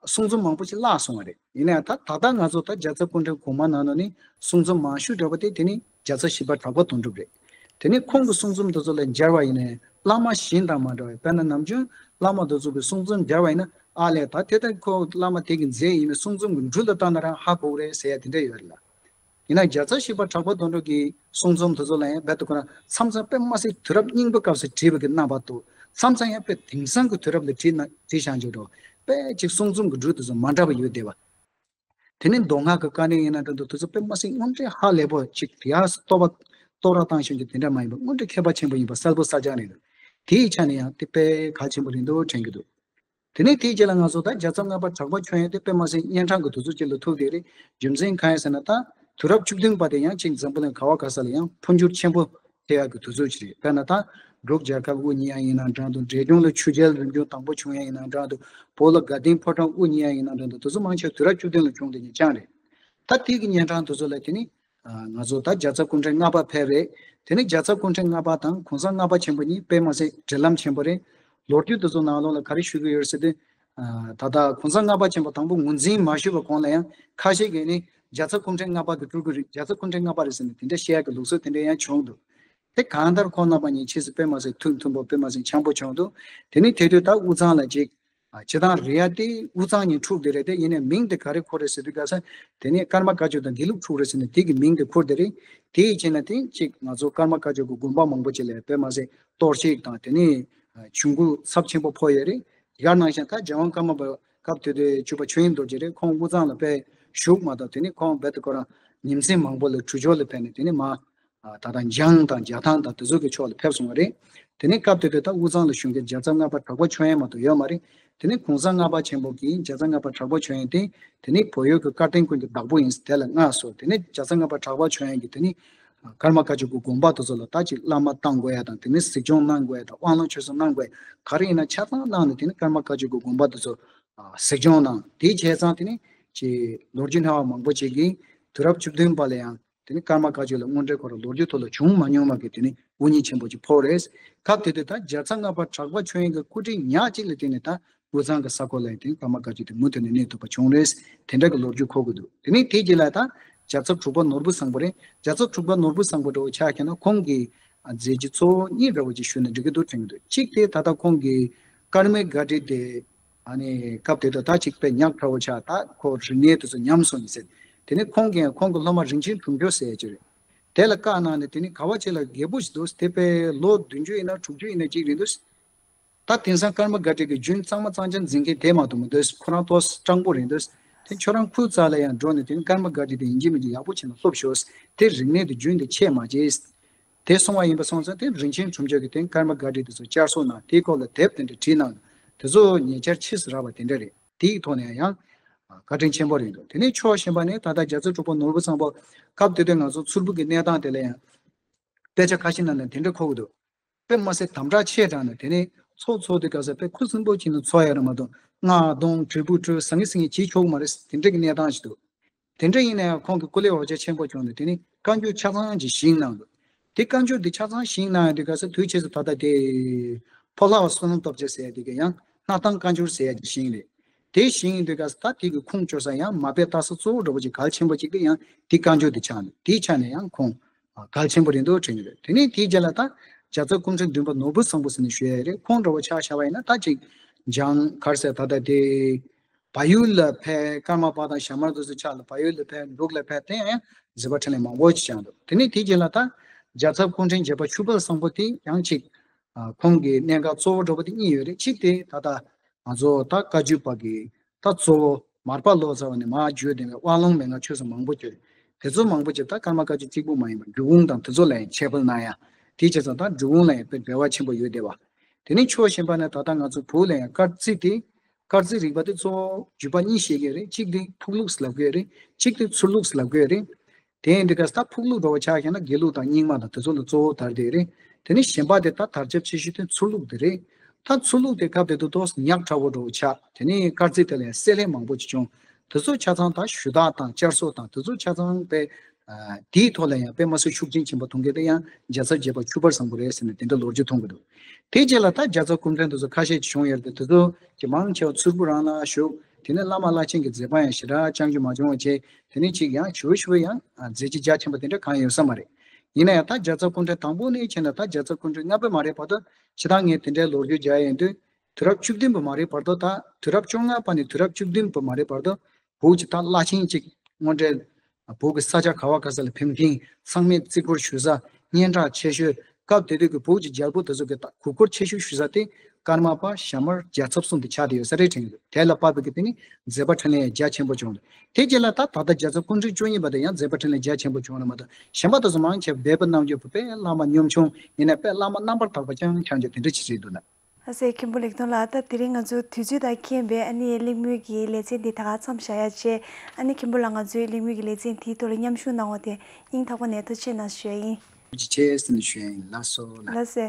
གསུང་རྩོམ་མང་པོ་ཅིག་བརླག་སོང་བ་རེད། ཡིན་ན་ཡང་ད་ད་ལྟ་ང་ཚོ་ད་རྒྱལ་ཚབ་སྐུ་ཕྲེང་གོང་མ་ནང་ནས་ནི་གསུང་རྩོམ་མང་ཤོས་འདྲ་བ་དེ་དེ་ནི་རྒྱལ་ཚབ་བཞི་པ་གྲགས་པ་དོན་གྲུབ་རེད། དེ་ནས་ཁོང་གི་གསུང་རྩོམ་དེ་ཚོ་ལ་མཇལ་བ་ཡིན་ནའི་བླ་མ་གཞན་དང་མ་འདྲ་བའི། དཔེར་ན་ནམ་རྒྱུན་བླ་མ་དེ་ཚོ་གི་གསུང་རྩོམ་མཇལ་བ་ཡིན་ན་ཨ་ལས་ད་དེ་ལྟར་ཁོ་བླ་མ་དེ་གི་མཛད་ཡིན་པའི་གསུང་རྩོམ་གི་འགྲོས་ལ་བལྟས་ན་རང་ཧ་གོ་གི་རེད་ཟེར་ཡ་དེ་འདྲ་ཡོད་རེད་ལ། ཡིན་ན་རྒྱལ་ཚབ་བཞི་པ་གྲགས་པ་དོན་གྲུབ་ཀྱི་གསུང་རྩོམ་དེ་ཚོ་ལ་ཡང་རྦད་དེ་ཁོ་རང་མཚམས་མཚམས་དཔེ་མ་སྲིད་དུས་རབས་རྙིང་པའི་སྐབས་སུ་བྲིས་པ་གི་རྣམ་པ་དང་། མཚམས་མཚམས་ཡང་དཔེ་དེང་སང་གི་དུས་རབས་ལ་བྲིས་ན་བྲིས་བཞག་རྒྱུ་འདྲ་བོ། དཔེ་ཅིག་གསུང་རྩོམ་གི་འགྲོས་དེ་ཚོ་མ་འདྲ་བ་ཡོད་བསྡད་པ། དེ་ནས་མདོ་སྔགས་ཀྱི་དཀའ་གནད་ཡིན་ན་འདྲ་འདུག་དེ་ཚོ་དཔེ་མ་སྲིད་དངོས་འབྲེལ་ཧ་ལས་པོ་ཅིག་དེ་ཡང་རྟོག་པ་རྟོག་ར་བཏང་ཤེས་རྒྱུ་དེ་འདྲ་མ་ཡིན་པ། དངོས་འབྲེལ་མཁས་པ་ཆེན་པོ་ཡིན་པ་གསལ་པོ་གསལ་རྐྱང་རེད་འདུག་དེའི་ཆ་ནས་ཡང་དེ་དཔེ་གལ་ཆེན་པོ་རེད་འདུག་དྲན་གྱི་འདུག་དེ་ནས་དེའི་རྗེས་ལ་ང་ཚོ་ད་རྒྱལ་ཚབ་ལྔ་པ་གྲགས་པ་མཆོག་ཡང་དེ་དཔེ་མ་སྲིད་གཉན་འཕྲང་གི་དུས་ཚོད་ཅིག་ལ་ཐུག་བསྡད་རེད། རྒྱུ་མཚན་གང་ཡིན་ཟེར་ན་ད་དུས་རབས་བཅུ་བདུན་པ་དེ་ཡང་ཅིག་འཛམ་བུ་གླིང་ག་བ་ག་ས་ལ་ཡང་འཕོ་འགྱུར་ཆེན་པོ་ཐེབས་ཡག་གི་དུས་ཚོད་ཅིག་རེད། དཔེར་ན་ད་འབྲུག་རྒྱལ་ཁབ་དབུ་བརྙེས་ཡ་ཡིན་ན་འདྲ་འདུག་འབྲས་ལྗོངས་ལ་ཆོས་རྒྱལ་རིམ་བྱོན་དང་པོ་བྱུང་ཡ་ཡིན་ན་འདྲ་འདུག་བོད་ལ་དགའ་ལྡན་ཕོ་བྲང་དབུ་བརྙེས་ཡ་ཡིན་ན་འདྲ་འདུག་དེ་ཚོ་མང་ཆེ་བ་དུས་རབས་བཅུ་བདུན་ལ་བྱུང་བསྡད་མཁན་རྐྱང་རེད། ད་དེ་གི་གཉན་འཕྲང་དེ་ཚོ་ལ་དེ་ནི་ང་ཚོ་ད་རྒྱལ་ཚབ་སྐུ་ཕྲེང་ལྔ་པ་ཕེབས་རེད། དེ་ནས་རྒྱལ་ཚབ་སྐུ་ཕྲེང་ལྔ་པ་དང་གོང་ས་ལྔ་པ་ཆེན་པོ་གཉིས་དཔེ་མ་སྲིད་འབྲེལ་ལམ་ཆེན་པོ་རེད། ལོ་རྒྱུས་དེ་ཚོ་ནང་ལོགས་ལ་ག་རེ་ཞུ་གི་ཡོད་ཟེར་དུས། ད་ལྟ་གོང་ས་ལྔ་པ་ཆེན་པོ་དང་པོ་ངོས་འཛིན་མ་ཞུས་པ་གོང་ལ་ཡང་ཁ་ཤས་ཀྱིས་ནི་རྒྱལ་ཚབ་སྐུ་ཕྲེང་ལྔ་པ་གི་སྤྲུལ་སྐུ་རེད། རྒྱལ་ཚབ་སྐུ་ཕྲེང་ལྔ་པ་རེད་ཟེར་ནས་དེ་འདྲ་བཤད་ཡག་གི་ལུགས་སྲོལ་དེ་འདྲ་ཡང་བྱུང་འདུག་དེ་གང་ལྟར་ཁོང་རྣམ་པ་གཉིས་ཕྱིས་སུ་དཔེ་མ་སྲིད་ཐུགས་མཐུན་པོ་དཔེ་མ་སྲིད་འཆམ་པོ་བྱུང་འདུག་དེ་ནས་དེ་དུས་ད་དབུས་གཙང་ལ་ཅིག་ཨ་སྤྱིར་བཏང་རེད་ཡ་དེ་དབུས་གཙང་གཉིས་འཁྲུག་དེ་རེད་དེ། ཡིན་ནའི་མིང་དེ་ག་རེ་འཁོར་རེད་ཟེར་དུས་སྐབས་སུ་དེ་ནས་ཀརྨ་བཀའ་བརྒྱུད་དང་དགེ་ལུགས་འཁྲུག་རེད་ཟེར་ནས་དེ་གི་མིང་དེ་འཁོར་དེ་རེད། དེ་ཡི་རྗེས་ལ་དེ་ཅིག་ང་ཚོ་ཀརྨ་བཀའ་བརྒྱུད་ཀྱི་དགོན་པ་མང་པོ་ཅིག་ལ་དཔེ་མ་སྲིད་གཏོར་བཤིག་དང་དེ་ནས་ཨ་ཆུང་ཀུ་ཚབས་ཆེན་པོ་ཕོག་ཡོད་རེད། དེ་ག་ནང་བཞིན་ད་རྒྱལ་དབང་ཀརྨ་པ་སྐབས་དེ་དུས་བཅུ་པ་ཆོས་དབྱིངས་རྡོ་རྗེ་རེད། ཁོང་དབུས་གཙང་ལ་དཔེ་བཞུགས་མ་གཏོགས་དེ་ནས་ཁོང་རྦད་དེ་ཁོ་རང་ཉིན་མཚན་མང་པོ་ལ་གྲུ་ཆོག་ལ་ཕེབས་ནས་དེ་ནས་མ། ད་ལྟ་འཇང་དང་རྒྱ་ཐང་དང་དེ་ཚོ་གི་ཕྱོགས་ལ་ཕེབས་སོང་བ་རེད། དེ་ནས་སྐབས་དེ་དུས་ད་དབུས་གཙང་ལ་བཞུགས་མཁན་རྒྱལ་ཚབ་ལྔ་པ་གྲགས་པ་མཆོག་ཡང་མ་གཏོགས་ཡོད་མ་རེད། དེ་ནས་གོང་ས་ལྔ་པ་ཆེན་པོ་གིས་རྒྱལ་ཚབ་ལྔ་པ་གྲགས་པ་མཆོག་ཡང་དེ་དེ་ནས་བོད་ཡུལ་གྱི་བཀའ་བསྟན་ཀུན་གྱི་བདག་པོ་ཡིན་དེ་ལ་མངའ་གསོལ། དེ་ནས་རྒྱལ་ཚབ་ལྔ་པ་གྲགས་པ་མཆོག་ཡང་གིས་དེ་ནས་ཀརྨ་བཀའ་བརྒྱུད་ཀྱི་དགོན་པ་དེ་ཚོ་ལ་ད་ཅིག་བླ་མ་བཏང་དགོས་ཡ་དང་དེ་ནས་གཟིགས་སྐྱོང་གནང་དགོས་ཡ་དང་དབང་ལུང་ཆོས་གསུང་གནང་དགོས་ཡ་ག་རེ་ཡིན་ན་ཆ་ཚང་གནང་ནས་དེ་ནས་ཀརྨ་བཀའ་བརྒྱུད་ཀྱི་དགོན་པ་དེ་ཚོ་གཟིགས་སྐྱོང་གནང་། དེའི་བྱས་ཙང་དེ་ནས་ཅིག་ལོ་རྒྱུས་སྣ་བ་མང་པོ་ཅིག་གིས་དུས་རབས་བཅུ་བདུན་པ་ལ་ཡང་། དེ་ནི་ཀརྨ་བཀའ་བརྒྱུད་ལ་དངོས་འབྲེལ་ཁོ་རང་ལོ་རྒྱུས་ཐོག་ལ་བྱུང་མ་མྱོང་བ་གི་དེ་ནི་དབུ་བརྙེས་ཆེན་པོ་ཅིག་ཕོག་རེད། སྐབས་དེ་དུས་ད་རྒྱལ་ཚབ་ལྔ་པ་གྲགས་པ་མཆོག་ཡང་གི་སྐུ་དྲིན་ཉག་གཅིག་ལ་བརྟེན་ནས་ད་དབུས་གཙང་གི་ས་ཁུལ་ལ་ཡང་དེ་ནི་ཀརྨ་བཀའ་བརྒྱུད་དེ་མུ་མཐུད་ནས་གནས་ཐུབ་པ་བྱུང་རེད། དེ་འདྲ་གི་ལོ་རྒྱུས་འཁོར་གི་འདུག་དེ་ནི་དེའི་རྗེས་ལ་ད་རྒྱལ་ཚབ་དྲུག་པ་ནོར་བུ་བཟང་པོ་རེད། རྒྱལ་ཚབ་དྲུག་པ་ནོར་བུ་བཟང་པོ་འདྲ་བོ་ཆགས་ཀྱང་ན་ཁོང་གི་མཛད་རྗེས་གཙོ་བོ་གཉིས་འདྲ་བོ་ཅིག་ཞུས་ན་འགྲིག་གི་འདུག་དྲན་གི་འདུག་གཅིག་དེ་ད་ལྟ་ཁོང་གི་ཀརྨའི་བཀའ་དྲིན་དེ། ཨ་ནི་སྐབས་དེ་དུས་ད་ཅིག་དཔེ་ཉག་ཕྲ་བོ་ཆགས། ད་ཁོ་རིག་གནས་དེ་ཚོ་ཉམས་སོང་ཡིན་ཟེར། དེ་ནི་ཁོང་གིས་ཁོང་གི་སློབ་མ་རིན་ཆེན་གྲུབ་འགྱུར་ཟེར་ཡ་ཅིག་རེད། དེ་ལ་བཀའ་གནང་ནས་དེ་ནི་ག་བ་ཅིག་ལ་རྒད་པོ་ཞིག་འདུག་དེ་དཔེ་ལོ་བདུན་ཅུ་ཡིན་ན་དྲུག་ཅུ་ཡིན་ན་ཅིག་རེད་འདུག་ད་དེང་སང་ཀརྨ་བཀའ་དྲིན་གྱི་རྒྱུན་གཙང་མ་གཙང་རྐྱང་འཛིན་མཁན་དེ་མ་གཏོགས་མི་འདུག་ཁོ་རང་ཏོག་སྤྲང་པོ་རེད་འདུག་དེ་ཁྱོད་རང་ཁོའི་རྩ་ལ་ཡང་འགྲོ་ནས་དེ་ནི་ཀརྨ་བཀའ་དྲིན་དེ་ཡིན་གཅིག་མིན་གཅིག་ཡག་པོ་བྱས་ནས་སློབ་ཤོག་དེ་རིག་གནས་དེ་རྒྱུན་དུ་ཆད་མ་བྱེད། དེ་སོང་བ་ཡིན་པ་སོང་ཙང་དེ་རིན་ཆེན་གྲུབ་འགྱུར་གྱི་དེ་ཀརྨ་བཀའ་དྲིན་དེ་ཚོ་བསྐྱར་གསོ་གནང་། དེའི་སྐོར་ལ་དེབ་དེ་འདྲ་བྲིས་གནང་། དེ་ཚོ་ཉེ་ཆར་ཕྱིས་སུ་རག་པ་དེ་འདྲ་རེད། དེའི་ཐོག་ནས་ཡང་བཀའ་དྲིན་ཆེན་པོ་རེད་འདུག་དེ་ནས་ཕྱོགས་གཞན་པ་ནས་ད་ལྟ་རྒྱལ་ཚབ་དྲུག་པ་ནོར་བུ་བཟང་པོ་སྐབས་དེ་དུས་ང་ཚོ་མཚུར་ཕུ་གི་གནས་སྟངས་དེ་ལ་ཡང་དཔེ་ཆ་ཁ་ཤས་ནང་ནས་དེ་འདྲ་འཁོད་ཀྱི་འདུག་དཔེ་མ་སྲིད་དམ་དྲག་ཆེ་དྲགས་ནས་དེ་ནས་ཚོགས་ཚོགས་དུས་སྐབས་སུ་དཔེ་ཁུ་སིམ་པོ་བྱས་ནས་ཚོགས་ཡ་རེད་མ་གཏོགས་རྔ་རྡུང་དྲིལ་བུ་དཀྲོལ་ཟང་ངེ་ཟིང་ངེ་བྱེད་ཆོག་གི་མ་རེད། དེ་འདྲ་གི་གནས་སྟངས་ཤིག་འདུག་དེ་འདྲ་ཡིན་ན་ཡང་ཁོང་གི་སྐུ་ལས་འོ་བརྒྱལ་ཆེན་པོ་བྱུང་ནས་དེ་ནི་བཀའ་འགྱུར་ཆ་ཚང་ཅིག་བཞེངས་གནང་འདུག་དེ་བཀའ་འགྱུར་འདི་ཆ་ཚང་བཞེངས་གནང་ཡ་དེ་ག་ས་དུས་ཆེད་དུ་ད་ལྟ་དེ་ཕོ་ལྷ་བ་བསོད་ནམས་སྟོབས་རྒྱལ་ཟེར་ཡ་དེ་ག་ཡང་སྣར་ཐང་བཀའ་འགྱུར་ཟེར་ཡ་དེ་བཞེངས་རེད། དེ་བཞེངས་ཡིན་དུས་ག་ས་ད་དེ་གི་ཁུངས་བཅོལ་ས་ཡང་མ་དཔེ་ལྟ་ས་གཙོ་བོ་འདྲ་བོ་ཅིག་གལ་ཆེན་པོ་ཅིག་དེ་ཡང་དེ་བཀའ་འགྱུར་དེ་ཆགས་འདུག་དེའི་ཆ་ནས་ཡང་ཁོང་གལ་ཆེན་པོ་རེད་འདུག་དྲན་གྱི་རེད། དེ་ནས་དེའི་རྗེས་ལ་ད་རྒྱལ་ཚབ་སྐུ་ཕྲེང་བདུན་པ་ནོར་བུ་བཟང་པོ་ཟེར་ནས་ཞུ་ཡ་རེད། ཁོང་འདྲ་བོ་ཆ་བཞག་པ་ཡིན་ན་ད་ཅིག་འཇང་གར་ཟེར་ད་ལྟ་དེ། བལ་ཡུལ་ལ་ཕེབས། ཀརྨ་པ་དང་ཞྭ་དམར་དེ་ཚོ་ཕྱག་ལ་བལ་ཡུལ་ལ་ཕེབས། འབྲུག་ལ་ཕེབས། དེ་ཡང་མཛད་པ་འཕྲིན་ལས་མང་པོ་ཅིག་བྱུང་འདུག་དེ་ནས་དེའི་རྗེས་ལ་ད་རྒྱལ་ཚབ་སྐུ་ཕྲེང་བརྒྱད་པ་ཆོས་འཕེལ་བཟང་པོ་དེ་ཡང་ཅིག་ཨ་ཁོང་གི་གནད་འགག་གཙོ་བོ་འདྲ་པོ་དེ་གཉིས་ཡོད་རེད། གཅིག་དེ་ད་ལྟ་ང་ཚོ་ད་བཀའ་བརྒྱུད་པ་གི་ད་གཙོ་བོ་མར་པ་ལོ་ཙཱ་བ་ནས་མར་བརྒྱུད་དེ་བའི་དབའ་ལུང་མན་ངག་ཆོས་ཚོགས་མང་པོ་ཡོད་རེད། དེ་ཚོ་མང་པོ་ཅིག་ད་ཀརྨ་བཀའ་བརྒྱུད་གཅིག་པུ་མ་ཡིན་པར་འབྲི་གུང་དང་དེ་ཚོ་ལ་ཡང་ཁྱད་པར་སྣང་ཡ། དེའི་བྱས་ཙང་ད་འབྲི་གུང་ལ་ཡང་དཔེ་འབྲེལ་བ་ཆེན་པོ་ཡོད་བསྡད་པ། དེ་ནས་ཕྱོགས་གཞན་པ་ནས་ད་ལྟ་ང་ཚོ་བོད་ལ་ཡང་སྐར་རྩིས་དེ། སྐར་རྩིས་རིག་པ་དེ་གཙོ་བོ་བརྒྱུད་པ་གཉིས་བཤད་ཀྱི་རེད། གཅིག་དེ་ཕུག་ལུགས་ལབ་ཀྱི་རེད། གཅིག་དེ་ཚུལ་ལུགས་ལབ་ཀྱི་རེད། དེ་ཡིན་དུས་ཀ་ད་ཕུག་ལུགས་འདྲ་བོ་ཆ་བཞག་ན་དགེ་ལུགས་དང་རྙིང་མ་དང་དེ་ཚོ་ལ་གཙོ་བོ་དར་བསྡད་རེད། དེ་ནས་གཞན་པ་དེ་ད་དར་ཁྱབ་ཆེ་ཤོས་དེ་ཚུལ་ལུགས་དེ་རེད། ད་ཚུལ་ལུགས་དེ་སྐབས་དེ་དུས་ཏོག་ཙམ་ཉག་ཕྲ་བོ་འདྲ་བོ་ཆགས། དེ་ནས་སྐར་རྩིས་དེ་ལ་ཡང་བསྲེ་ལྷད་མང་པོ་ཅིག་བྱུང་། དེ་ཚོ་ཆ་ཚང་ད་ཞུ་དག་དང་བསྐྱར་གསོ་དང་དེ་ཚོ་ཆ་ཚང་དཔེ། ཨ་དེའི་ཐོག་ལ་ཡང་དཔེ་མ་སྲིད་ཤུགས་རྐྱེན་ཆེན་པོ་གཏོང་མཁན་དེ་ཡང་རྒྱལ་ཚབ་བརྒྱད་པ་ཆོས་འཕེལ་བཟང་པོ་རེད་ཟེར་ནས་དེ་འདྲ་ལོ་རྒྱུས་མཐོང་གི་འདུག་དེའི་རྗེས་ལ་ད་རྒྱལ་ཚབ་སྐུ་ཕྲེང་དེ་ཚོ་ཁ་ཤས་ཀྱིས་བྱུང་ཡོད་རེད་དེ། དེ་ཚོ་གི་མང་ཆེ་བ་མཚུར་ཕུ་རང་ལ་བཞུགས། དེ་ནས་བླ་མ་བླ་ཆེན་གྱི་མཛད་པ་ཡང་ཞེ་དྲག་རྐྱང་རྒྱུ་མ་བྱུང་བ་བྱས། དེ་ནས་ཅིག་ཡང་ཞུ་ཞུ་ཡང་ཨ་མཛད་རྗེས་རྒྱ་ཆེན་པོ་དེ་འདྲ་གང་ཡོད་ས་མ་རེད། ཡིན་ན་ཡང་ད་རྒྱལ་ཚབ་སྐུ་ཕྲེང་དང་པོ་ནས་བྱས་ན་ད་རྒྱལ་ཚབ་སྐུ་ཕྲེང་ལྔ་པ་མ་རེད་བར་དུ། ཇི་ལྟར་ངས་དེ་འདྲའི་ལོ་རྒྱུས་རྒྱག་ཡོང་དུས། དུས་རབས་བཅུ་བདུན་པ་མ་རེད་བར་དུ། ད་དུས་རབས་བཅོ་ལྔ་པ་ནས་དུས་རབས་བཅུ་བདུན་པ་མ་རེད་བར་དུ། བོད་ཀྱི་ད་བླ་ཆེན་གཅིག་དངོས་འབྲེལ་བོད་ཀྱི་ས་ཆ་ག་བ་ག་ས་ལ་ཕེབས་མཁན་ཚང་མས་བརྩི་བཀུར་ཞུ་ས། སྙན་གྲགས་ཆེ་ཤོས། སྐབས་དེ་དུས་ཀྱི་བོད་ཀྱི་རྒྱལ་པོ་དེ་ཚོ་གི་ད་གུས་བཀུར་ཆེ་ཤོས་ཞུ་ས་དེ་ཀརྨ་པ་ཞྭ་དམར་རྒྱལ་ཚབ་གསུམ་དེ་ཆགས་བསྡད་ཡོད་ས་རེད་དྲན་གྱི་འདུག་དེ་ལ་དཔག་པའི་གི་དེ་ནི་མཛད་པ་འཕྲིན་ལས་རྒྱ་ཆེན་པོ་བྱུང་འདུག་དེ་རྗེས་ལ་ད་ད་ལྟ་རྒྱལ་ཚབ་སྐུ་ཕྲེང་བཅུ་གཉིས་པ་དེ་ཡང་མཛད་པ་འཕྲིན་ལས་རྒྱ་ཆེན་པོ་བྱུང་རེད་མ་གཏོགས། གཞན་པ་དེ་ཚོ་མང་ཆེ་བ་སྦས་པའི་རྣམ་འགྱུར་བོད་པའི་བླ་མ་གཉོམ་ཆུང་ཡིན་ན་དཔེ་བླ་མ་རྣམ་པར་དག་པ་རྐྱང་རྐྱང་གི་དེ་འདྲ་ཅིག་རེད་འདུག་ན། ལགས་སེ། མཁན་པོ་ལེགས་མཐོང་ལགས། ད་དེ་རིང་ང་ཚོ་དུས་ཚོད་དང་འཁེལ་བས་ཨ་ནི་གླེང་མོལ་གྱི་ལེ་ཚན་འདི་ད་ག་མཚམས་བཞག་ཡ་བྱས། ཨ་ནི་མཁན་པོ་ལགས་ང་ཚོའི་གླེང་མོལ་གྱི་ལེ་ཚན་དེའི་ཐོག་ལ་མཉམ་ཞུགས་གནང་བ་དེ་སྙིང་ཐག་པ་ནས་ཐུགས་རྗེ་ཆེ་གནང་ཞུ་ཡ་ཡིན། ཐུགས་རྗེ་ཆེ་ཟེར་ནས་ཞུ་ཡ་ཡིན། ལགས་སོ་ལགས། ལགས་སེ།